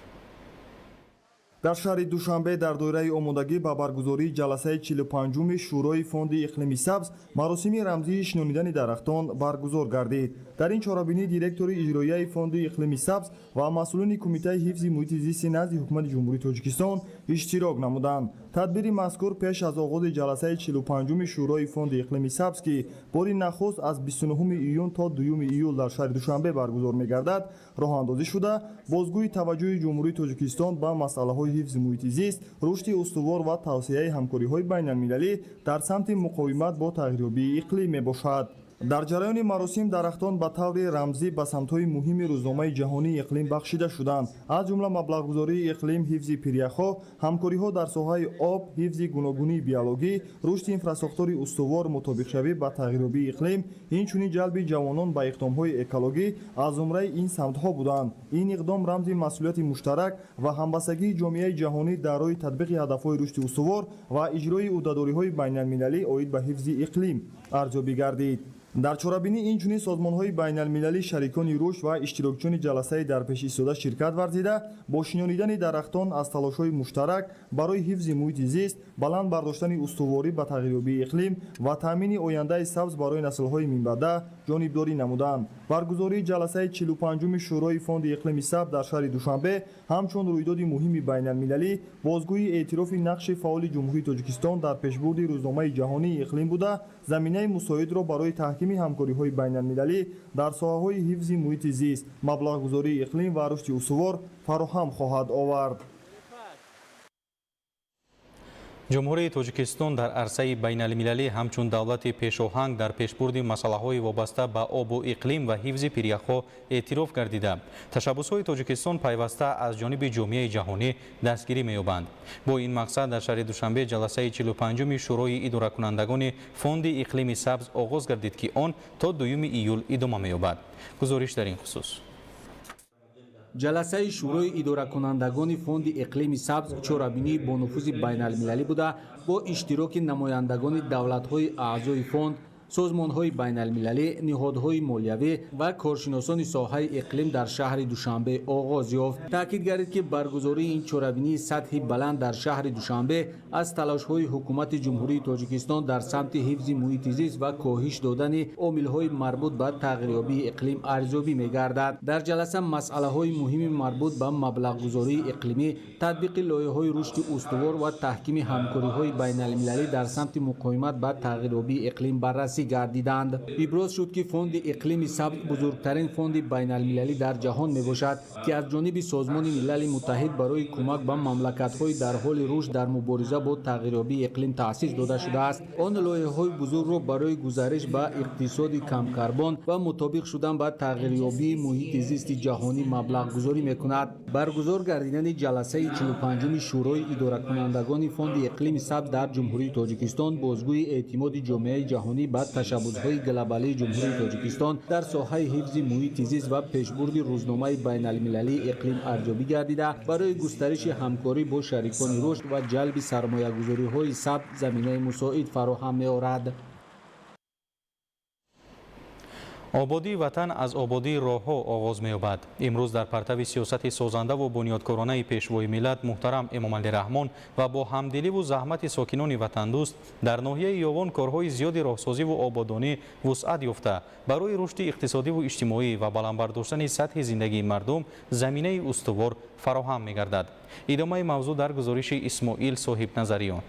Дар шаҳри Душанбе дар доираи омодагӣ ба баргузории ҷаласаи 45-уми Шӯрои фонди иқлими сабз маросими рамзии шинонидани дарахтон баргузор гардид. Дар ин чорабинӣ директори иҷроияи фонди иқлими сабз ва масъулони Кумитаи ҳифзи муҳити зисти назди Ҳукумати Ҷумҳурии Тоҷикистон иштирок намуданд. Тадбири мазкур пеш аз оғози ҷаласаи 45-уми Шӯрои фонди иқлими сабз, ки бори нахуст аз 29 июн то 2 июл дар шаҳри Душанбе баргузор мегардад, роҳандозӣ шуда, бозгӯи таваҷҷӯҳи Ҷумҳурии Тоҷикистон ба масъалаҳои ҳифзи муҳити зист, рушди устувор ва тавсеаи ҳамкориҳои байналмилалӣ дар самти муқовимат бо тағйирёбии иқлим мебошад. Дар ҷараёни маросим дарахтон ба таври рамзӣ ба самтҳои муҳими рӯзномаи ҷаҳонии иқлим бахшида шуданд, аз ҷумла маблағгузории иқлим, ҳифзи пиряхҳо, ҳамкориҳо дар соҳаи об, ҳифзи гуногунии биологӣ, рушди инфрасохтори устувор, мутобиқшавӣ ба тағйирёбии иқлим, инчунин ҷалби ҷавонон ба иқдомҳои экологӣ аз зумраи ин самтҳо буданд. Ин иқдом рамзи масъулияти муштарак ва ҳамбастагии ҷомеаи ҷаҳонӣ дар роҳи татбиқи ҳадафҳои рушди устувор ва иҷрои ӯҳдадориҳои байналмилалӣ оид ба ҳифзи иқлим арзёбӣ гардид. Дар чорабинӣ инчунин созмонҳои байналмилалӣ, шарикони рушд ва иштирокчиёни ҷаласаи дар пеш истода ширкат варзида, бо шинонидани дарахтон аз талошҳои муштарак барои ҳифзи муҳити зист, баланд бардоштани устуворӣ ба тағйирёбии иқлим ва таъмини ояндаи сабз барои наслҳои минбаъда ҷонибдорӣ намуданд. Баргузории ҷаласаи 45-уми Шӯрои фонди иқлими сабз дар шаҳри Душанбе ҳамчун рӯйдоди муҳими байналмилалӣ бозгӯи эътирофи нақши фаъоли Ҷумҳурии Тоҷикистон дар пешбурди рӯзномаи ҷаҳонии иқлим буда, заминаи мусоидро барои таҳкими ҳамкориҳои байналмилалӣ дар соҳаҳои ҳифзи муҳити зист, маблағгузории иқлим ва рушди устувор фароҳам хоҳад овард. Ҷумҳурии Тоҷикистон дар арсаи байналмилалӣ ҳамчун давлати пешоҳанг дар пешбурди масъалаҳои вобаста ба обу иқлим ва ҳифзи пиряхҳо эътироф гардида, ташаббусҳои Тоҷикистон пайваста аз ҷониби ҷомеаи ҷаҳонӣ дастгирӣ меёбанд. Бо ин мақсад дар шаҳри Душанбе ҷаласаи 45-уми Шӯрои идоракунандагони фонди иқлими сабз оғоз гардид, ки он то 2 июл идома меёбад. Гузориш дар ин хусус. Ҷаласаи Шӯрои идоракунандагони фонди иқлими сабз чорабинии бонуфузи байналмилалӣ буда, бо иштироки намояндагони давлатҳои аъзои фонд, созмонҳои байналмилалӣ, ниҳодҳои молиявӣ ва коршиносони соҳаи иқлим дар шаҳри Душанбе оғоз ёфт. Таъкид гардид, ки баргузории ин чорабинии сатҳи баланд дар шаҳри Душанбе аз талошҳои Ҳукумати Ҷумҳурии Тоҷикистон дар самти ҳифзи муҳити зист ва коҳиш додани омилҳои марбут ба тағйирёбии иқлим арзёбӣ мегардад. Дар ҷаласа масъалаҳои муҳими марбут ба маблағгузории иқлимӣ, татбиқи лоиҳаҳои рушди устувор ва таҳкими ҳамкориҳои байналмилалӣ дар самти муқовимат ба тағйирёбии иқлим баррасӣ гардиданд. Иброз шуд, ки фонди иқлими сабз бузургтарин фонди байналмилалӣ дар ҷаҳон мебошад, ки аз ҷониби Созмони Милали Муттаҳид барои кӯмак ба мамлакатҳои дар ҳоли рушд дар мубориза бо тағйирёбии иқлим таъсис дода шудааст. Он лоиҳаҳои бузургро барои гузариш ба иқтисоди камкарбон ва мутобиқ шудан ба тағйирёбии муҳити зисти ҷаҳонӣ маблағгузорӣ мекунад. Баргузор гардидани ҷаласаи 45-уми Шӯрои идоракунандагони фонди иқлими сабз дар Ҷумҳурии Тоҷикистон бозгӯи эътимоди ҷомеаи ҷаҳонӣ ба ташаббусҳои глобалии Ҷумҳурии Тоҷикистон дар соҳаи ҳифзи муҳити зист ва пешбурди рӯзномаи байналмилалии иқлим арзёбӣ гардида, барои густариши ҳамкорӣ бо шарикони рушд ва ҷалби сармоягузориҳои сабз заминаи мусоид фароҳам меорад. Ободии ватан аз ободии роҳҳо оғоз меёбад. Имрӯз дар партави сиёсати созандаву бунёдкоронаи Пешвои миллат муҳтарам Эмомалӣ Раҳмон ва бо ҳамдиливу заҳмати сокинони ватандӯст дар ноҳияи Ёвон корҳои зиёди роҳсозиву ободонӣ вусъат ёфта, барои рушди иқтисодиву иҷтимоӣ ва баланд бардоштани сатҳи зиндагии мардум заминаи устувор фароҳам мегардад. Идомаи мавзӯъ дар гузориши Исмоил Соҳибназариён.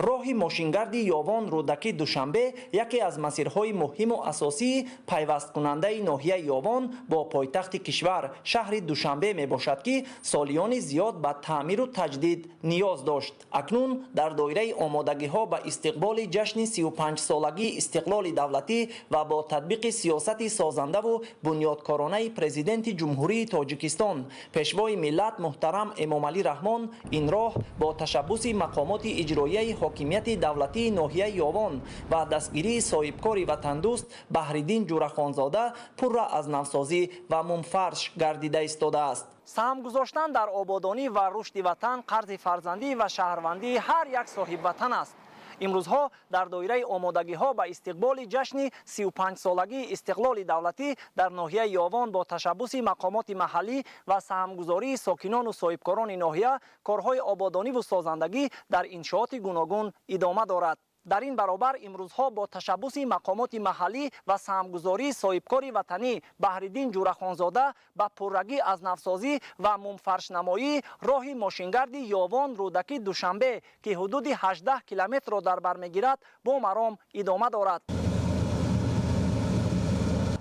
Роҳи мошингарди Ёвон Рӯдакӣ Душанбе яке аз масирҳои муҳиму асосии пайвасткунандаи ноҳияи Ёвон бо пойтахти кишвар шаҳри Душанбе мебошад, ки солиёни зиёд ба таъмиру таҷдид ниёз дошт. Акнун дар доираи омодагиҳо ба истиқболи ҷашни 35-солагии истиқлоли давлатӣ ва бо татбиқи сиёсати созандаву бунёдкоронаи Президенти Ҷумҳурии Тоҷикистон Пешвои миллат муҳтарам Эмомалӣ Раҳмон ин роҳ бо ташаббуси мақомоти иҷроияи ҳокимияти давлатии ноҳияи Ёвон ва дастгирии соҳибкори ватандӯст Баҳриддин Ҷурахонзода пурра аз навсозӣ ва мумфарш гардида истодааст. Саҳм гузоштан дар ободонӣ ва рушди ватан қарзи фарзандӣ ва шаҳрвандии ҳар як соҳибватан аст. Имрӯзҳо дар доираи омодагиҳо ба истиқболи ҷашни 35-солагии истиқлоли давлатӣ дар ноҳияи Ёвон бо ташаббуси мақомоти маҳаллӣ ва саҳмгузории сокинону соҳибкорони ноҳия корҳои ободониву созандагӣ дар иншооти гуногун идома дорад. Дар ин баробар имрӯзҳо бо ташаббуси мақомоти маҳаллӣ ва саҳмгузории соҳибкори ватанӣ Баҳриддин Ҷурахонзода ба пуррагӣ аз навсозӣ ва мумфаршнамоии роҳи мошингарди Ёвон Рӯдакӣ Душанбе, ки ҳудуди 18 километрро дар бар мегирад, бо маром идома дорад.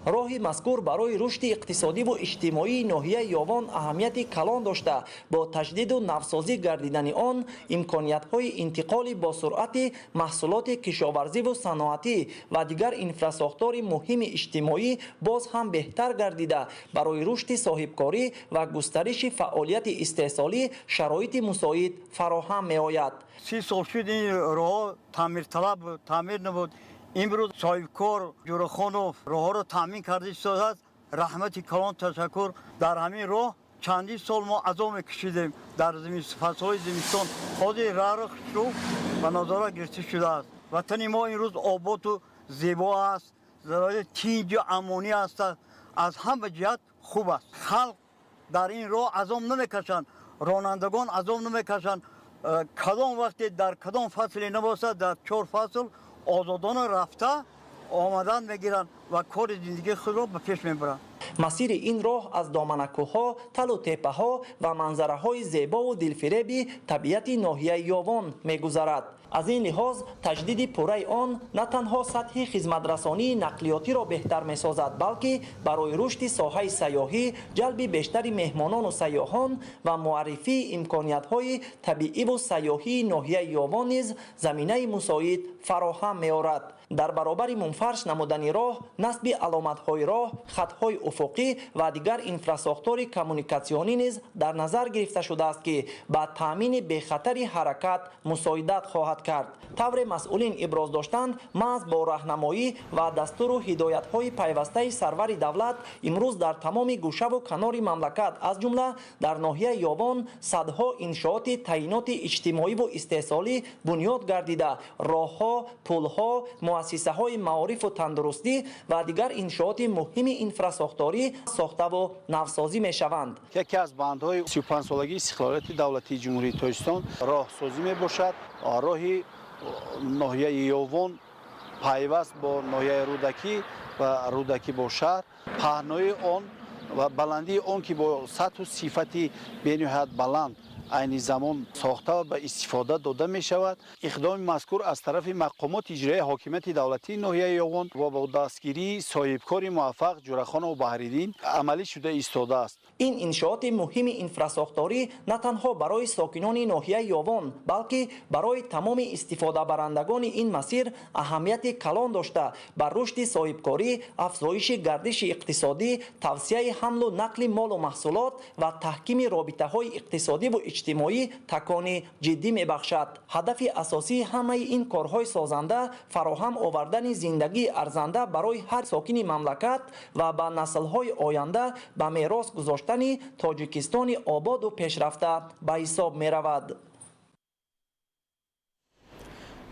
Роҳи мазкур барои рушди иқтисодиву иҷтимоии ноҳияи Ёвон аҳамияти калон дошта, бо таҷдиду навсозӣ гардидани он имкониятҳои интиқоли босуръати маҳсулоти кишоварзиву саноатӣ ва дигар инфрасохтори муҳими иҷтимоӣ боз ҳам беҳтар гардида, барои рушди соҳибкорӣ ва густариши фаъолияти истеҳсолӣ шароити мусоид фароҳам меояд. 30 сол шуд ин роҳҳо таъмирталаб буд, таъмир набуд. Имрӯз соҳибкор Ҷурахонов роҳҳоро таъмин карда истодааст. Раҳмати калон, ташаккур. Дар ҳамин роҳ чандин сол мо азоб мекашидем дар фаслҳои зимистон. Ҳозир роҳро хушрӯ ба назора гирифта шудааст. Ватани мо имрӯз оботу зебо аст, тинҷу амонӣ аст, аз ҳама ҷиҳат хуб аст. Халқ дар ин роҳ азоб намекашанд, ронандагон азоб намекашанд. Кадом вақте дар кадом фасле набошад, дар 4 фасл озодона рафта омадан мегиранд ва кори зиндагии худро ба пеш мебаранд. Масири ин роҳ аз доманакӯҳҳо, талу теппаҳо ва манзараҳои зебову дилфиреби табиати ноҳияи Ёвон мегузарад. Аз ин лиҳоз таҷдиди пурраи он на танҳо сатҳи хизматрасонии нақлиётиро беҳтар месозад, балки барои рушди соҳаи сайёҳӣ, ҷалби бештари меҳмонону сайёҳон ва муаррифии имкониятҳои табииву сайёҳии ноҳияи Ёвон низ заминаи мусоид фароҳам меорад. Дар баробари мунфарш намудани роҳ, насби аломатҳои роҳ, хатҳои уфуқӣ ва дигар инфрасохтори коммуникатсионӣ низ дар назар гирифта шудааст, ки ба таъмини бехатари ҳаракат мусоидат хоҳад кард. Тавре масъулин иброз доштанд, маҳз бо раҳнамоӣ ва дастуру ҳидоятҳои пайвастаи сарвари давлат имрӯз дар тамоми гӯшаву канори мамлакат, аз ҷумла дар ноҳияи Ёвон, садҳо иншооти таъиноти иҷтимоиву истеҳсолӣ бунёд гардида, роҳҳо, пулҳо, муассисаҳои маорифу тандурустӣ ва дигар иншооти муҳими инфрасохторӣ сохтаву навсозӣ мешаванд. Яке аз бандҳои 35-солагии истиқлолияти давлатии Ҷумҳурии Тоҷикистон роҳсозӣ мебошад. Роҳи ноҳияи Ёвон пайваст бо ноҳияи Рӯдакӣ ва Рӯдакӣ бо шаҳр, паҳнои он ва баландии он, ки бо сатҳу сифати бениҳоят баланд айни замон сохта ва ба истифода дода мешавад. Иқдоми мазкур аз тарафи мақомоти иҷроияи ҳокимияти давлатии ноҳияи Ёвон ва бо дастгирии соҳибкори муваффақ Ҷурахонов Баҳриддин амалӣ шуда истодааст. Ин иншооти муҳими инфрасохторӣ на танҳо барои сокинони ноҳияи Ёвон, балки барои тамоми истифодабарандагони ин масир аҳамияти калон дошта, ба рушди соҳибкорӣ, афзоиши гардиши иқтисодӣ, тавсияи ҳамлу нақли молу маҳсулот ва таҳкими робитаҳои иқтисодиву иҷтимоӣ такони ҷиддӣ мебахшад. Ҳадафи асосии ҳамаи ин корҳои созанда фароҳам овардани зиндагии арзанда барои ҳар сокини мамлакат ва ба наслҳои оянда ба мерос гузоштани Тоҷикистони ободу пешрафта ба ҳисоб меравад.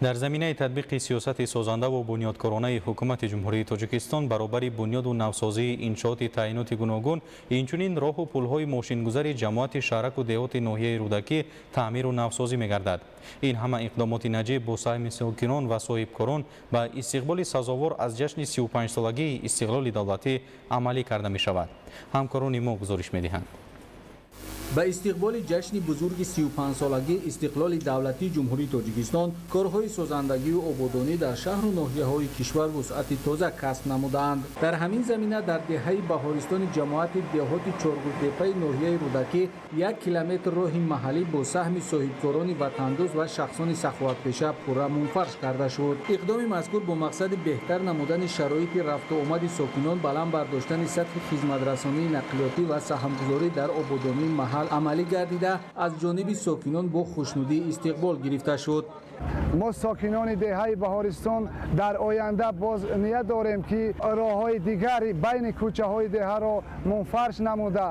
Дар заминаи татбиқи сиёсати созанда ва бунёдкоронаи ҳукумати Ҷумҳурии Тоҷикистон баробари бунёду навсозии иншооти таъиноти гуногун, инчунин роҳу пулҳои мошингузари ҷамоати шаҳраку деҳоти ноҳияи Рӯдакӣ таъмиру навсозӣ мегардад. Ин ҳама иқдомоти наҷиб бо саҳми сокинон ва соҳибкорон ба истиқболи сазовор аз ҷашни 35-солагии истиқлоли давлатӣ амалӣ карда мешавад. Ҳамкорони мо гузориш медиҳанд. Ба истиқболи ҷашни бузурги 35-солагии истиқлоли давлатии Ҷумҳурии Тоҷикистон корҳои созандагию ободонӣ дар шаҳру ноҳияҳои кишвар вусъати тоза касб намудаанд. Дар ҳамин замина дар деҳаи Баҳористони ҷамоати деҳоти Чоргултеппаи ноҳияи Рӯдакӣ 1 километр роҳи маҳаллӣ бо саҳми соҳибкорони ватандӯст ва шахсони саховатпеша пурра мунфарш карда шуд. Иқдоми мазкур бо мақсади беҳтар намудани шароити рафту омади сокинон, баланд бардоштани сатҳи хизматрасонии нақлиётӣ ва саҳмгузорӣ дар ободонии маҳал амалӣ гардида, аз ҷониби сокинон бо хушнудӣ истиқбол гирифта шуд. Мо сокинони деҳаи Баҳористон дар оянда боз ният дорем, ки роҳҳои дигари байни кӯчаҳои деҳаро мунфарш намуда,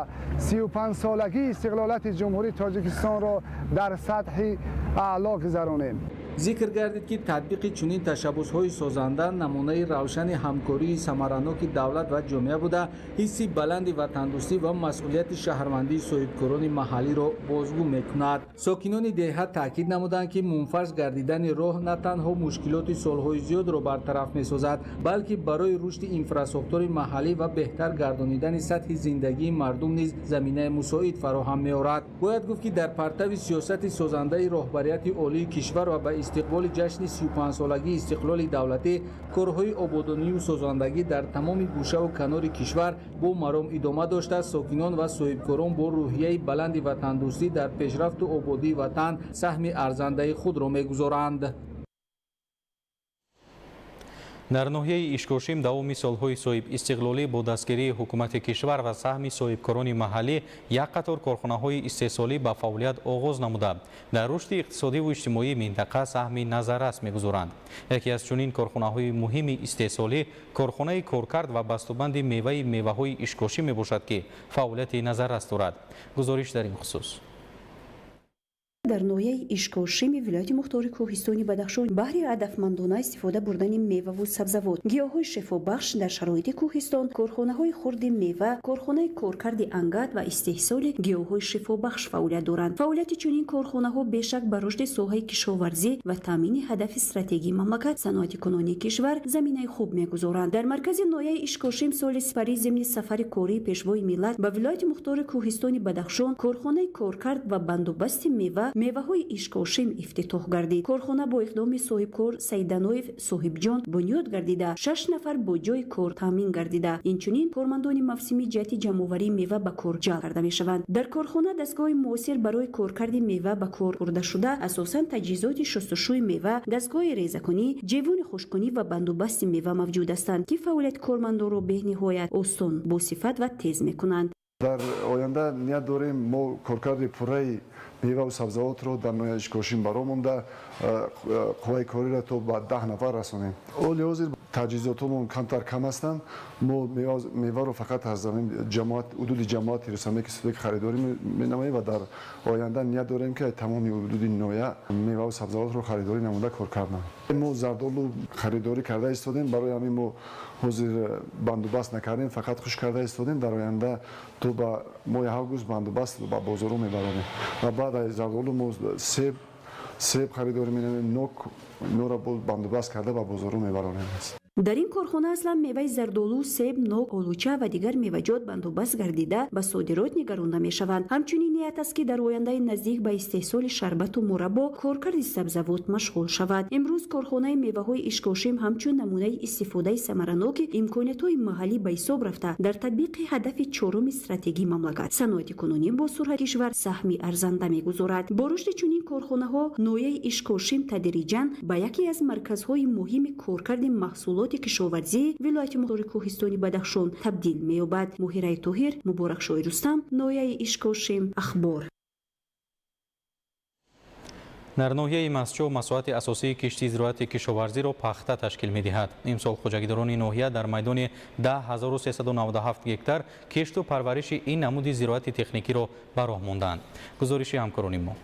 35-солагии истиқлолияти Ҷумҳурии Тоҷикистонро дар сатҳи аъло гузаронем. Зикр гардид, ки татбиқи чунин ташаббусҳои созанда намунаи равшани ҳамкории самараноки давлат ва ҷомеа буда, ҳисси баланди ватандӯстӣ ва масъулияти шаҳрвандии соҳибкорони маҳаллиро бозгӯ мекунад. Сокинони деҳа таъкид намуданд, ки мунфарш гардидани роҳ на танҳо мушкилоти солҳои зиёдро бартараф месозад, балки барои рушди инфрасохтори маҳаллӣ ва беҳтар гардонидани сатҳи зиндагии мардум низ заминаи мусоид фароҳам меорад. Бояд гуфт, ки дар партави сиёсати созандаи роҳбарияти олии кишвар ва ба истиқболи ҷашни 35-солагии истиқлоли давлатӣ корҳои ободонию созандагӣ дар тамоми гӯшаву канори кишвар бо маром идома дошта, сокинон ва соҳибкорон бо рӯҳияи баланди ватандӯстӣ дар пешрафту ободии ватан саҳми арзандаи худро мегузоранд. Дар ноҳияи Ишкошим давоми солҳои соҳибистиқлолӣ бо дастгирии ҳукумати кишвар ва саҳми соҳибкорони маҳаллӣ як қатор корхонаҳои истеҳсолӣ ба фаъолият оғоз намуда, дар рушди иқтисодиву иҷтимоии минтақа саҳми назаррас мегузоранд. Яке аз чунин корхонаҳои муҳими истеҳсолӣ корхонаи коркард ва бастубанди меваи меваҳои Ишкошим мебошад, ки фаъолияти назаррас дорад. Гузориш дар ин хусус. Дар ноҳияи Ишкошими вилояти мухтори Кӯҳистони Бадахшон баҳри ҳадафмандона истифода бурдани меваву сабзавот, гиёҳҳои шифобахш дар шароити кӯҳистон корхонаҳои хурди мева, корхонаи коркарди ангат ва истеҳсоли гиёҳҳои шифобахш фаъолият доранд. Фаъолияти чунин корхонаҳо бешак ба рушди соҳаи кишоварзӣ ва таъмини ҳадафи стратегии мамлакат, саноати кунунии кишвар заминаи хуб мегузоранд. Дар маркази ноҳияи Ишкошим соли сипарӣ зимни сафари кории Пешвои миллат ба вилояти мухтори Кӯҳистони Бадахшон корхонаи коркард ва бандубасти меваҳои Ишкошим ифтитоҳ гардид. Корхона бо иқдоми соҳибкор Саиданоев Соҳибҷон бунёд гардида, 6 нафар бо ҷойи кор таъмин гардида. Инчунин кормандони мавсимӣ ҷиҳати ҷамъоварии мева ба кор ҷалб карда мешаванд. Дар корхона дастгоҳи муосир барои коркарди мева ба кор бурда шуда, асосан таҷҳизоти шустушӯи мева, дастгоҳи резакунӣ, ҷевони хушккунӣ ва бандубасти мева мавҷуд ҳастанд, ки фаъолияти кормандонро бениҳоят осон, босифат ва тез мекунанд. Дар оянда ният дорем мо коркарди пурраи меваву сабзавотро дар ноҳияи Ишкошим баро монда, қувваи кориро то ба 10 нафар расонем. Оли ҳозир таҷҳизотомон камтар кам ҳастанд. Мо меваро фақат аз ҳудуди ҷамоати Русамеки Судеки харидорӣ менамоем ва дар оянда ният дорем, ки тамоми ҳудуди ноҳия меваву сабзавотро харидорӣ намуда кор кардан. Мо зардолу харидорӣ карда истодем, барои ҳамин мо ҳозир бандубаст накардем, фақат хушк карда истодем. Дар оянда то ба моҳи август бандубаст ба бозорҳо мебаронем ва баъд аз зардолу мо себ харидорӣ менамоем, нок инора бандубаст карда ба бозорҳо мебаронем. Дар ин корхона аслан меваи зардолу, себ, нок, олуча ва дигар меваҷот бандубаст гардида ба содирот нигаронда мешаванд. Ҳамчунин ният аст, ки дар ояндаи наздик ба истеҳсоли шарбату мураббо, коркарди сабзавот машғул шавад. Имрӯз корхонаи меваҳои Ишкошим ҳамчун намунаи истифодаи самараноки имкониятҳои маҳаллӣ ба ҳисоб рафта, дар татбиқи ҳадафи чоруми стратегии мамлакат, саноати кунунӣ бо суръат кишвар саҳми арзанда мегузорад. Бо рушди чунин корхонаҳо ноҳияи Ишкошим тадриҷан ба яке аз марказҳои муҳими коркарди маҳсулот кишоварзии вилояти мухтори Кӯҳистони Бадахшон табдил меёбад. Моҳираи Тоҳир, Муборакшоҳи Рустам, ноҳияи Ишкошим, Ахбор. Дар ноҳияи Мастчоҳ масоҳати асосии кишти зироати кишоварзиро пахта ташкил медиҳад. Имсол хоҷагидорони ноҳия дар майдони 10397 гектар кишту парвариши ин намуди зироати техникиро ба роҳ монданд. Гузориши ҳамкорони мо.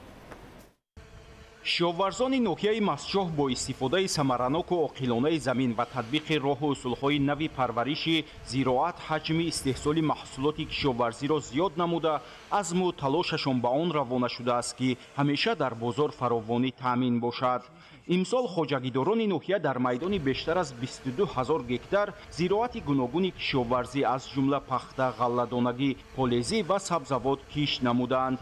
Кишоварзони ноҳияи Мастчоҳ бо истифодаи самараноку оқилонаи замин ва татбиқи роҳу усулҳои нави парвариши зироат ҳаҷми истеҳсоли маҳсулоти кишоварзиро зиёд намуда, азму талошашон ба он равона шудааст, ки ҳамеша дар бозор фаровонӣ таъмин бошад. Имсол хоҷагидорони ноҳия дар майдони бештар аз 22 ҳазор гектар зироати гуногуни кишоварзӣ, аз ҷумла пахта, ғалладонагӣ, полезӣ ва сабзавот кишт намуданд.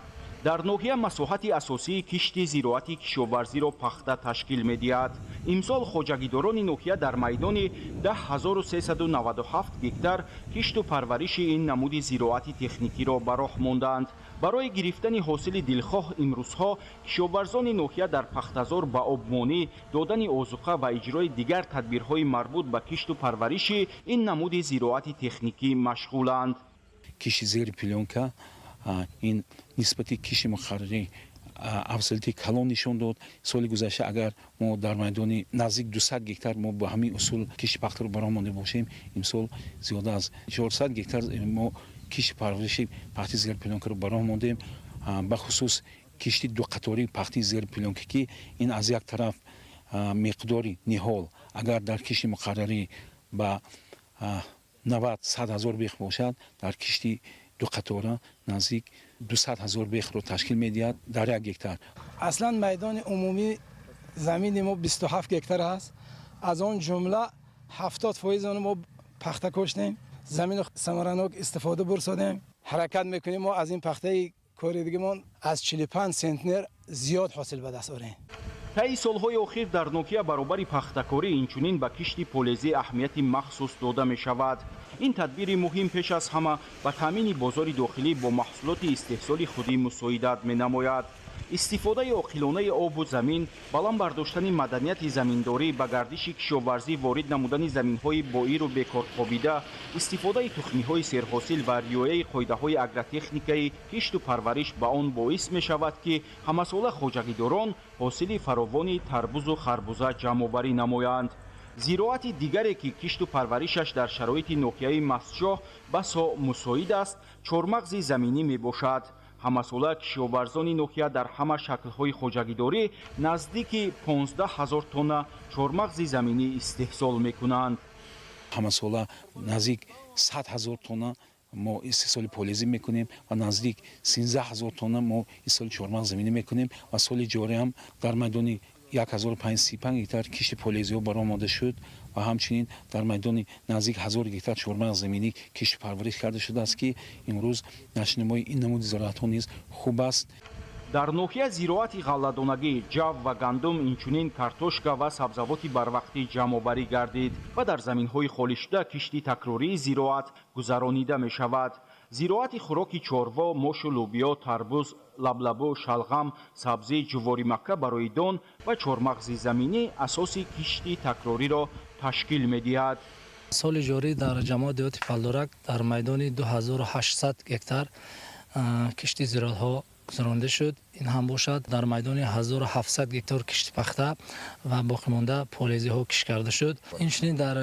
Дар ноҳия масоҳати асосии кишти зироати кишоварзиро пахта ташкил медиҳад. Имсол хоҷагидорони ноҳия дар майдони 10397 гектар кишту парвариши ин намуди зироати техникиро ба роҳ монданд. Барои гирифтани ҳосили дилхоҳ имрӯзҳо кишоварзони ноҳия дар пахтазор ба обмонӣ, додани озуқа ва иҷрои дигар тадбирҳои марбут ба кишту парвариши ин намуди зироати техникӣ машғуланд. Кишти зери плёнка ин нисбати кишти муқаррарӣ афзалияти калон нишон дод. Соли гузашта агар мо дар майдони наздик 200 гектар мо ба ҳамин усул кишти пахтаро ба роҳ монда бошем, имсол зиёда аз 400 гектар мо кишти парвариши пахти зери плёнкаро ба роҳ мондем. Бахусус кишти дуқатории пахти зери плёнка, ки ин аз як тараф Миқдори ниҳол агар дар кишти муқаррарӣ ба 90-100 ҳазор бех бошад, дар кишти дуқатора наздик 200 ҳазор бехро ташкил медиҳад дар 1 гектар. Аслан майдони умумии замини мо 27 гектар аст. Аз он ҷумла 70% он мо пахта коштем. Замину самаранок истифода бурсодем. Ҳаракат мекунем, мо аз ин пахтаи коридагимон аз 45 центнер зиёд ҳосил ба даст орем. Таи солҳои охир дар ноҳия баробари пахтакорӣ инчунин ба кишти полезӣ аҳамияти махсус дода мешавад. Ин тадбири муҳим пеш аз ҳама ба таъмини бозори дохилӣ бо маҳсулоти истеҳсоли худӣ мусоидат менамояд. Истифодаи оқилонаи обу замин, баланд бардоштани маданияти заминдорӣ, ба гардиши кишоварзӣ ворид намудани заминҳои боиру бекорхобида, истифодаи тухмиҳои серҳосил ва риояи қоидаҳои агротехникаи кишту парвариш ба он боис мешавад, ки ҳамасола хоҷагидорон ҳосили фаровони тарбузу харбуза ҷамъоварӣ намоянд. Зироати дигаре, ки кишту парваришаш дар шароити ноҳияи Мастчоҳ басо мусоид аст, чормағзи заминӣ мебошад. Ҳамасола кишоварзони ноҳия дар ҳама шаклҳои хоҷагидорӣ наздики 15 ҳазор тонна чормағзи заминӣ истеҳсол мекунанд. Ҳамасола наздик 100 ҳазор тонна мо истеҳсоли полезӣ мекунем ва наздик 13 ҳазор тонна мо истеҳсоли чормағз заминӣ мекунем. Ва соли ҷорӣ ҳам дар майдони 1535 гектар кишти полезиҳо баромада шуд ва ҳамчунин дар майдони наздик 1000 гектар чормағз заминӣ кишту парвариш карда шудааст, ки имрӯз нашъунамои ин намуди зироатҳо низ хуб аст. Дар ноҳия зироати ғалладонагӣ, ҷав ва гандум, инчунин картошка ва сабзавоти барвақтӣ ҷамъоварӣ гардид ва дар заминҳои холишуда кишти такрории зироат гузаронида мешавад. Зироати хӯроки чорво, мошу лӯбиё, тарбуз, лаблабу, шалғам, сабзӣ, ҷуворимакка барои дон ва чормағзи заминӣ асоси кишти такрориро ташкил медиҳад. Соли ҷорӣ дар ҷамоати деҳоти Палдорак дар майдони 2800 гектар кишти зироатҳо гузаронида шуд. Ин ҳам бошад, дар майдони 1700 гектар кишти пахта ва боқимонда полезиҳо кишт карда шуд. Инчунин дар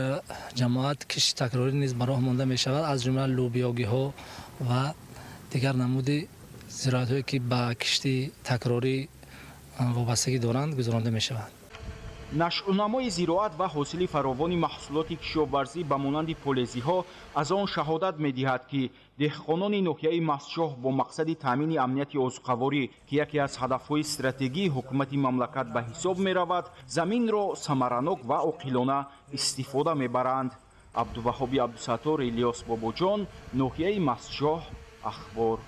ҷамоат кишти такрорӣ низ ба роҳ монда мешавад, аз ҷумла лӯбиёгиҳо ва дигар намуди зироатҳое, ки ба кишти такрорӣ вобастагӣ доранд, гузаронида мешавад. Нашъунамои зироат ва ҳосили фаровони маҳсулоти кишоварзӣ ба монанди полезиҳо аз он шаҳодат медиҳад, ки деҳқонони ноҳияи Мастчоҳ бо мақсади таъмини амнияти озуқаворӣ, ки яке аз ҳадафҳои стратегии ҳукумати мамлакат ба ҳисоб меравад, заминро самаранок ва оқилона истифода мебаранд. Абдуваҳоби Абдусаттор, Илёс Бобоҷон, ноҳияи Мастчоҳ, Ахбор.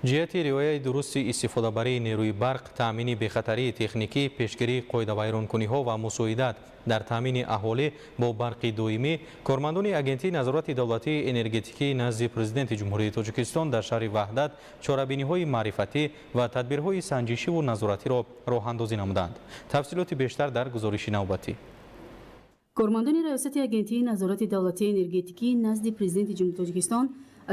Ҷиҳати риояи дурусти истифодабарии нерӯи барқ, таъмини бехатарии техникӣ, пешгирии қоидавайронкуниҳо ва мусоидат дар таъмини аҳолӣ бо барқи доимӣ, кормандони Агентии назорати давлатии энергетикӣ назди Президенти Ҷумҳурии Тоҷикистон дар шаҳри Ваҳдат чорабиниҳои маърифатӣ ва тадбирҳои санҷишиву назоратиро роҳандозӣ намуданд. Тафсилоти бештар дар гузориши навбатӣ. Кормандони Раёсати Агентии назорати давлатии энергетикӣ назди Президенти Ҷумҳурии Тоҷикистон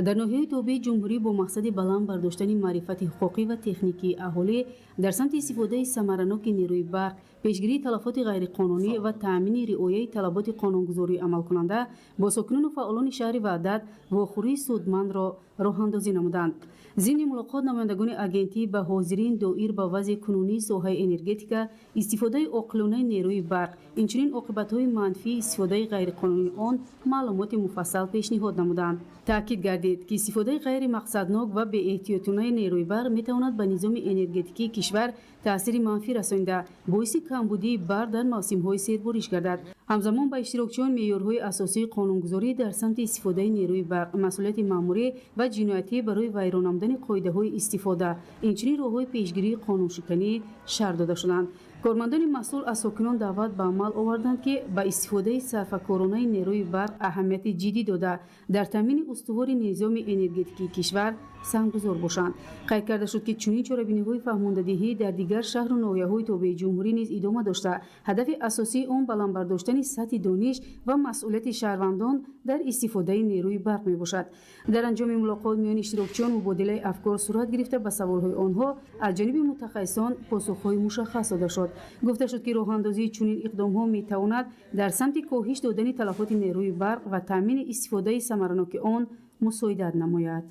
дар ноҳияи тобеи ҷумҳурӣ бо мақсади баланд бардоштани маърифати ҳуқуқӣ ва техникии аҳолӣ дар самти истифодаи самараноки нерӯи барқ, пешгирии талафоти ғайриқонунӣ ва таъмини риояи талаботи қонунгузории амалкунанда бо сокинону фаъолони шаҳри Ваҳдат вохӯрии судмандро роҳандозӣ намуданд. Зимни мулоқот намояндагони агентӣ ба ҳозирин доир ба вазъи кунунии соҳаи энергетика, истифодаи оқилонаи нерӯи барқ, инчунин оқибатҳои манфии истифодаи ғайриқонунии он маълумоти муфассал пешниҳод намуданд. Таъкид гардид, ки истифодаи ғайримақсаднок ва беэҳтиётонаи нерӯи барқ метавонад ба низоми энергетикии кишвар таъсири манфӣ расонида, боиси камбудии барқ дар мавсимҳои сербориш гардад. Ҳамзамон ба иштирокчиён меъёрҳои асосии қонунгузорӣ дар самти истифодаи нерӯи барқ, масъулияти маъмурӣ ва ҷиноятӣ барои вайрон намудани қоидаҳои истифода, инчунин роҳҳои пешгирии қонуншиканӣ шарҳ дода шуданд. Кормандони масъул аз сокинон даъват ба амал оварданд, ки ба истифодаи сарфакоронаи нерӯи барқ аҳамияти ҷиддӣ дода, дар таъмини устувори низоми энергетикии кишвар саҳмгузор бошанд. Қайд карда шуд, ки чунин чорабиниҳои фаҳмондадиҳӣ дар дигар шаҳру ноҳияҳои тобеи ҷумҳурӣ низ идома дошта, ҳадафи асосии он баланд бардоштани сатҳи дониш ва масъулияти шаҳрвандон дар истифодаи нерӯи барқ мебошад. Дар анҷоми мулоқот миёни иштирокчиён мубодилаи афкор сурат гирифта, ба саволҳои онҳо аз ҷониби мутахассисон посухҳои мушаххас дода шуд. Гуфта шуд, ки роҳандозии чунин иқдомҳо метавонад дар самти коҳиш додани талафоти нерӯи барқ ва таъмини истифодаи самараноки он мусоидат намояд.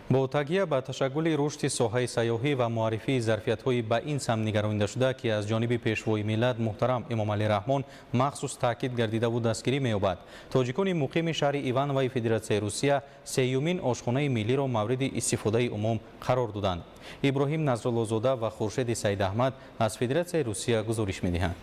Бо такя ба ташаккули рушди соҳаи сайёҳӣ ва муаррифии зарфиятҳои ба ин самт нигаронида шуда, ки аз ҷониби Пешвои миллат муҳтарам Эмомалӣ Раҳмон махсус таъкид гардидаву дастгирӣ меёбад, тоҷикони муқими шаҳри Ивановаи Федератсияи Русия сеюмин ошхонаи миллиро мавриди истифодаи умум қарор доданд. Иброҳим Назруллозода ва Хуршеди Саидаҳмад аз Федератсияи Русия гузориш медиҳанд.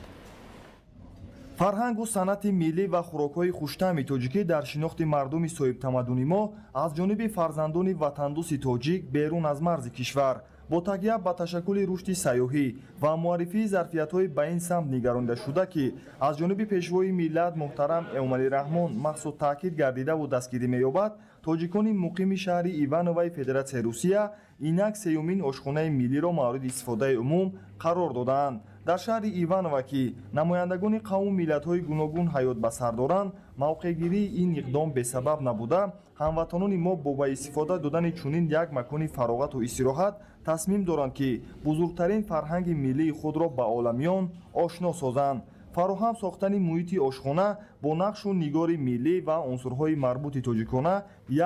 Фарҳангу санъати миллӣ ва хӯрокҳои хуштаъми тоҷикӣ дар шинохти мардуми соҳибтамаддуни мо аз ҷониби фарзандони ватандӯсти тоҷик берун аз марзи кишвар, бо такя ба ташаккули рушди сайёҳӣ ва муаррифии зарфиятҳои ба ин самт нигаронида шуда, ки аз ҷониби Пешвои миллат муҳтарам Эмомалӣ Раҳмон махсус таъкид гардидаву дастгирӣ меёбад, тоҷикони муқими шаҳри Ивановаи Федератсияи Русия инак сеюмин ошхонаи миллиро мавриди истифодаи умум қарор додаанд. Дар шаҳри Иванова, ки намояндагони қавму миллатҳои гуногун ҳаёт ба сар доранд, мавқеъгирии ин иқдом бесабаб набуда, ҳамватанони мо бо ба истифода додани чунин як макони фароғату истироҳат тасмим доранд, ки бузургтарин фарҳанги миллии худро ба оламиён ошно созанд. Фароҳам сохтани муҳити ошхона бо нақшу нигори миллӣ ва унсурҳои марбути тоҷикона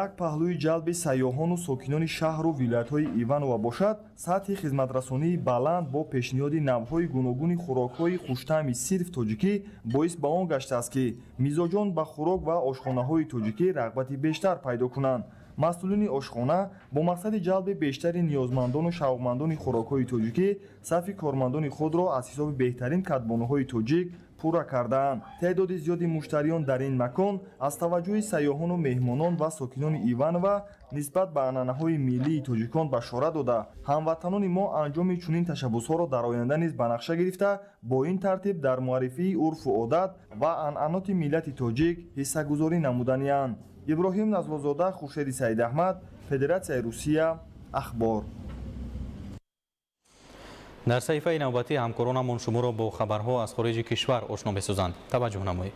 як паҳлӯи ҷалби сайёҳону сокинони шаҳру вилоятҳои Иванова бошад, сатҳи хизматрасонии баланд бо пешниҳоди навъҳои гуногуни хӯрокҳои хуштаъми сирф тоҷикӣ боис ба он гаштааст, ки мизоҷон ба хӯрок ва ошхонаҳои тоҷикӣ рағбати бештар пайдо кунанд. Масъулини ошхона бо мақсади ҷалби бештари ниёзмандону шавқмандони хӯрокҳои тоҷикӣ сафи кормандони худро аз ҳисоби беҳтарин кадбонуҳои тоҷик пурра кардаанд. Теъдоди зиёди муштариён дар ин макон аз таваҷҷӯҳи сайёҳону меҳмонон ва сокинони Иванова нисбат ба анъанаҳои миллии тоҷикон башорат дода, ҳамватанони мо анҷоми чунин ташаббусҳоро дар оянда низ ба нақша гирифта, бо ин тартиб дар муаррифии урфу одат ва анъаноти миллати тоҷик ҳиссагузорӣ намуданианд. Иброҳим Назлозода, Хуршеди Саидаҳмад, Федератсияи Русия, Ахбор. Дар саҳифаи навбатӣ ҳамкоронамон шуморо бо хабарҳо аз хориҷи кишвар ошно месозанд. Таваҷҷӯҳ намоед.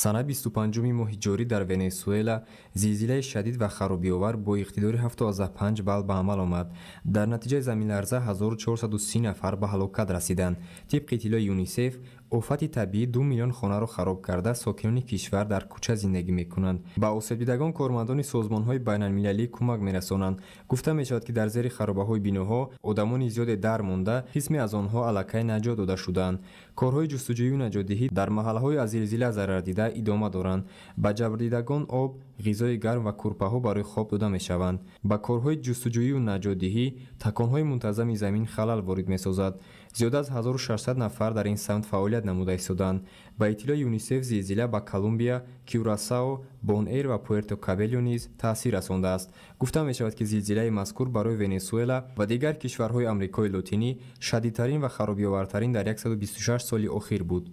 Санаи 25-уми моҳи ҷорӣ дар Венесуэла зилзилаи шадид ва харобиовар бо иқтидори 7,5 балл ба амал омад. Дар натиҷаи заминларза 1430 нафар ба ҳалокат расиданд. Тибқи иттилои ЮНИСЕФ, офати табиӣ 2 миллион хонаро хароб карда, сокинони кишвар дар кӯча зиндагӣ мекунанд. Ба осебдидагон кормандони созмонҳои байналмилалӣ кӯмак мерасонанд. Гуфта мешавад, ки дар зери харобаҳои биноҳо одамони зиёде дар монда, қисме аз онҳо аллакай наҷот дода шудаанд. Корҳои ҷустуҷӯю наҷотдиҳӣ дар маҳаллаҳои аз зилзила зарардида идома доранд. Ба ҷабрдидагон об, ғизои гарм ва кӯрпаҳо барои хоб дода мешаванд. Ба корҳои ҷустуҷӯю наҷотдиҳӣ таконҳои мунтазами замин халал ворид месозад. Зиёда аз 1600 нафар дар ин самт фаъолият намуда истодаанд. Ба иттилои ЮНИСЕФ, зилзила ба Колумбия, Кюрасао, Бонэйр ва Пуэрто Кабелё низ таъсир расондааст. Гуфта мешавад, ки зилзилаи мазкур барои Венесуэла ва дигар кишварҳои Амрикои Лотинӣ шадидтарин ва харобиовартарин дар 126 соли охир буд.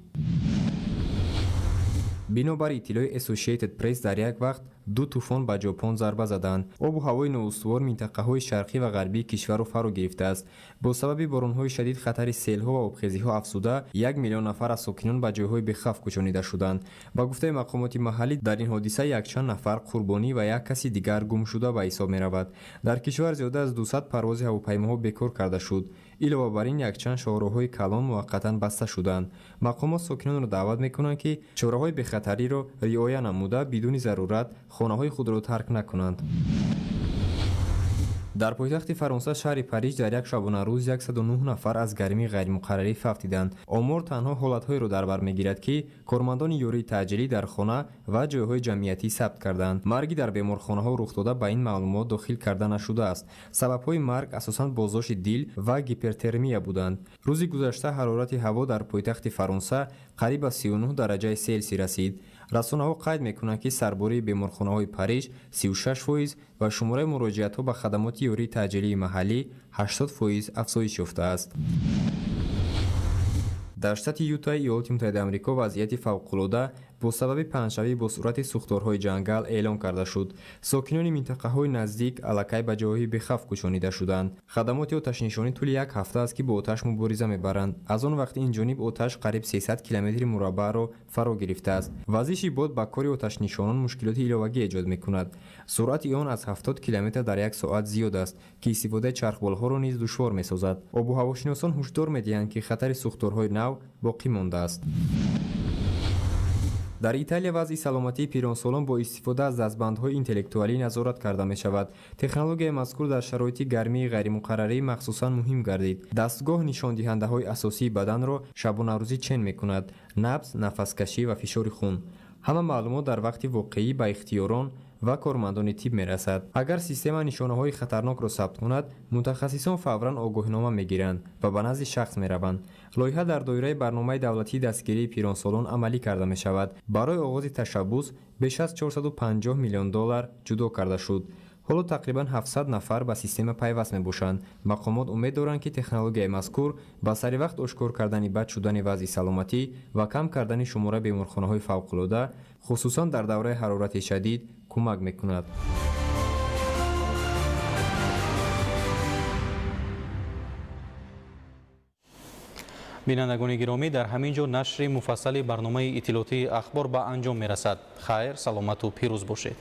Бинобар иттилои Associated Press, дар як вақт ду тӯфон ба Ҷопон зарба заданд. Обу ҳавои ноустувор минтақаҳои шарқӣ ва ғарбии кишварро фаро гирифтааст. Бо сабаби боронҳои шадид хатари селҳо ва обхезиҳо афзуда, 1 миллион нафар аз сокинон ба ҷойҳои бехавф кӯчонида шуданд. Ба гуфтаи мақомоти маҳаллӣ, дар ин ҳодиса якчанд нафар қурбонӣ ва як каси дигар гумшуда ба ҳисоб меравад. Дар кишвар зиёда аз 200 парвози ҳавопаймоҳо бекор карда шуд. Илова бар ин, якчанд шоҳроҳҳои калон муваққатан баста шуданд. Мақомот сокинонро даъват мекунанд, ки чораҳои бехатариро риоя намуда, бидуни зарурат хонаҳои худро тарк накунанд. Дар пойтахти Фаронса, шаҳри Париж, дар як шабонарӯз 109 нафар аз гармии ғайримуқаррарӣ фавтиданд. Омор танҳо ҳолатҳоеро дар бар мегирад, ки кормандони ёрии таъҷилӣ дар хона ва ҷойҳои ҷамъиятӣ сабт карданд. Марги дар беморхонаҳо рухдода ба ин маълумот дохил карда нашудааст. Сабабҳои марг асосан боздошти дил ва гипертермия буданд. Рӯзи гузашта ҳарорати ҳаво дар пойтахти Фаронса қариб ба 39 дараҷаи Селсий расид. Расонаҳо қайд мекунанд, ки сарбории беморхонаҳои Париж 36% ва шумораи муроҷиатҳо ба хадамоти ёрии таъҷилии маҳаллӣ 80% афзоиш ёфтааст. Дар штати Ютаи Иёлоти Муттаҳидаи Амрико вазъияти фавқулода бо сабаби паҳншавӣ бо суръати сӯхторҳои ҷангал эълон карда шуд. Сокинони минтақаҳои наздик аллакай ба ҷойҳои бехавф кӯчонида шуданд. Хадамоти оташнишонӣ тӯли як ҳафта аст, ки бо оташ мубориза мебаранд. Аз он вақт ин ҷониб оташ қариб 300 километри мураббаъро фаро гирифтааст. Вазиши бод ба кори оташнишонон мушкилоти иловагӣ эҷод мекунад. Суръати он аз 70 километр дар як соат зиёд аст, ки истифодаи чархболҳоро низ душвор месозад. Обуҳавошиносон ҳушдор медиҳанд, ки хатари сӯхторҳои нав боқӣ мондааст. Дар Италия вазъи саломатии пиронсолон бо истифода аз дастбандҳои интеллектуалӣ назорат карда мешавад. Технологияи мазкур дар шароити гармии ғайримуқаррарӣ махсусан муҳим гардид. Дастгоҳ нишондиҳандаҳои асосии баданро шабонарӯзӣ чен мекунад: набз, нафаскашӣ ва фишори хун. Ҳама маълумот дар вақти воқеӣ ба ихтиёрон ва кормандони тиб мерасад. Агар система нишонаҳои хатарнокро сабт кунад, мутахассисон фавран огоҳинома мегиранд ва ба назди шахс мераванд. Лоиҳа дар доираи барномаи давлатии дастгирии пиронсолон амалӣ карда мешавад. Барои оғози ташаббус беш аз 450 миллион доллар ҷудо карда шуд. Ҳоло тақрибан 700 нафар ба система пайваст мебошанд. Мақомот умед доранд, ки технологияи мазкур ба саривақт ошкор кардани бад шудани вазъи саломатӣ ва кам кардани шумораи беморхонаҳои фавқулода, хусусан дар давраи ҳарорати шадид, кӯмак мекунад. Бинандагони гиромӣ, дар ҳамин ҷо нашри муфассали барномаи иттилоотии Ахбор ба анҷом мерасад. Хайр, саломату пирӯз бошед.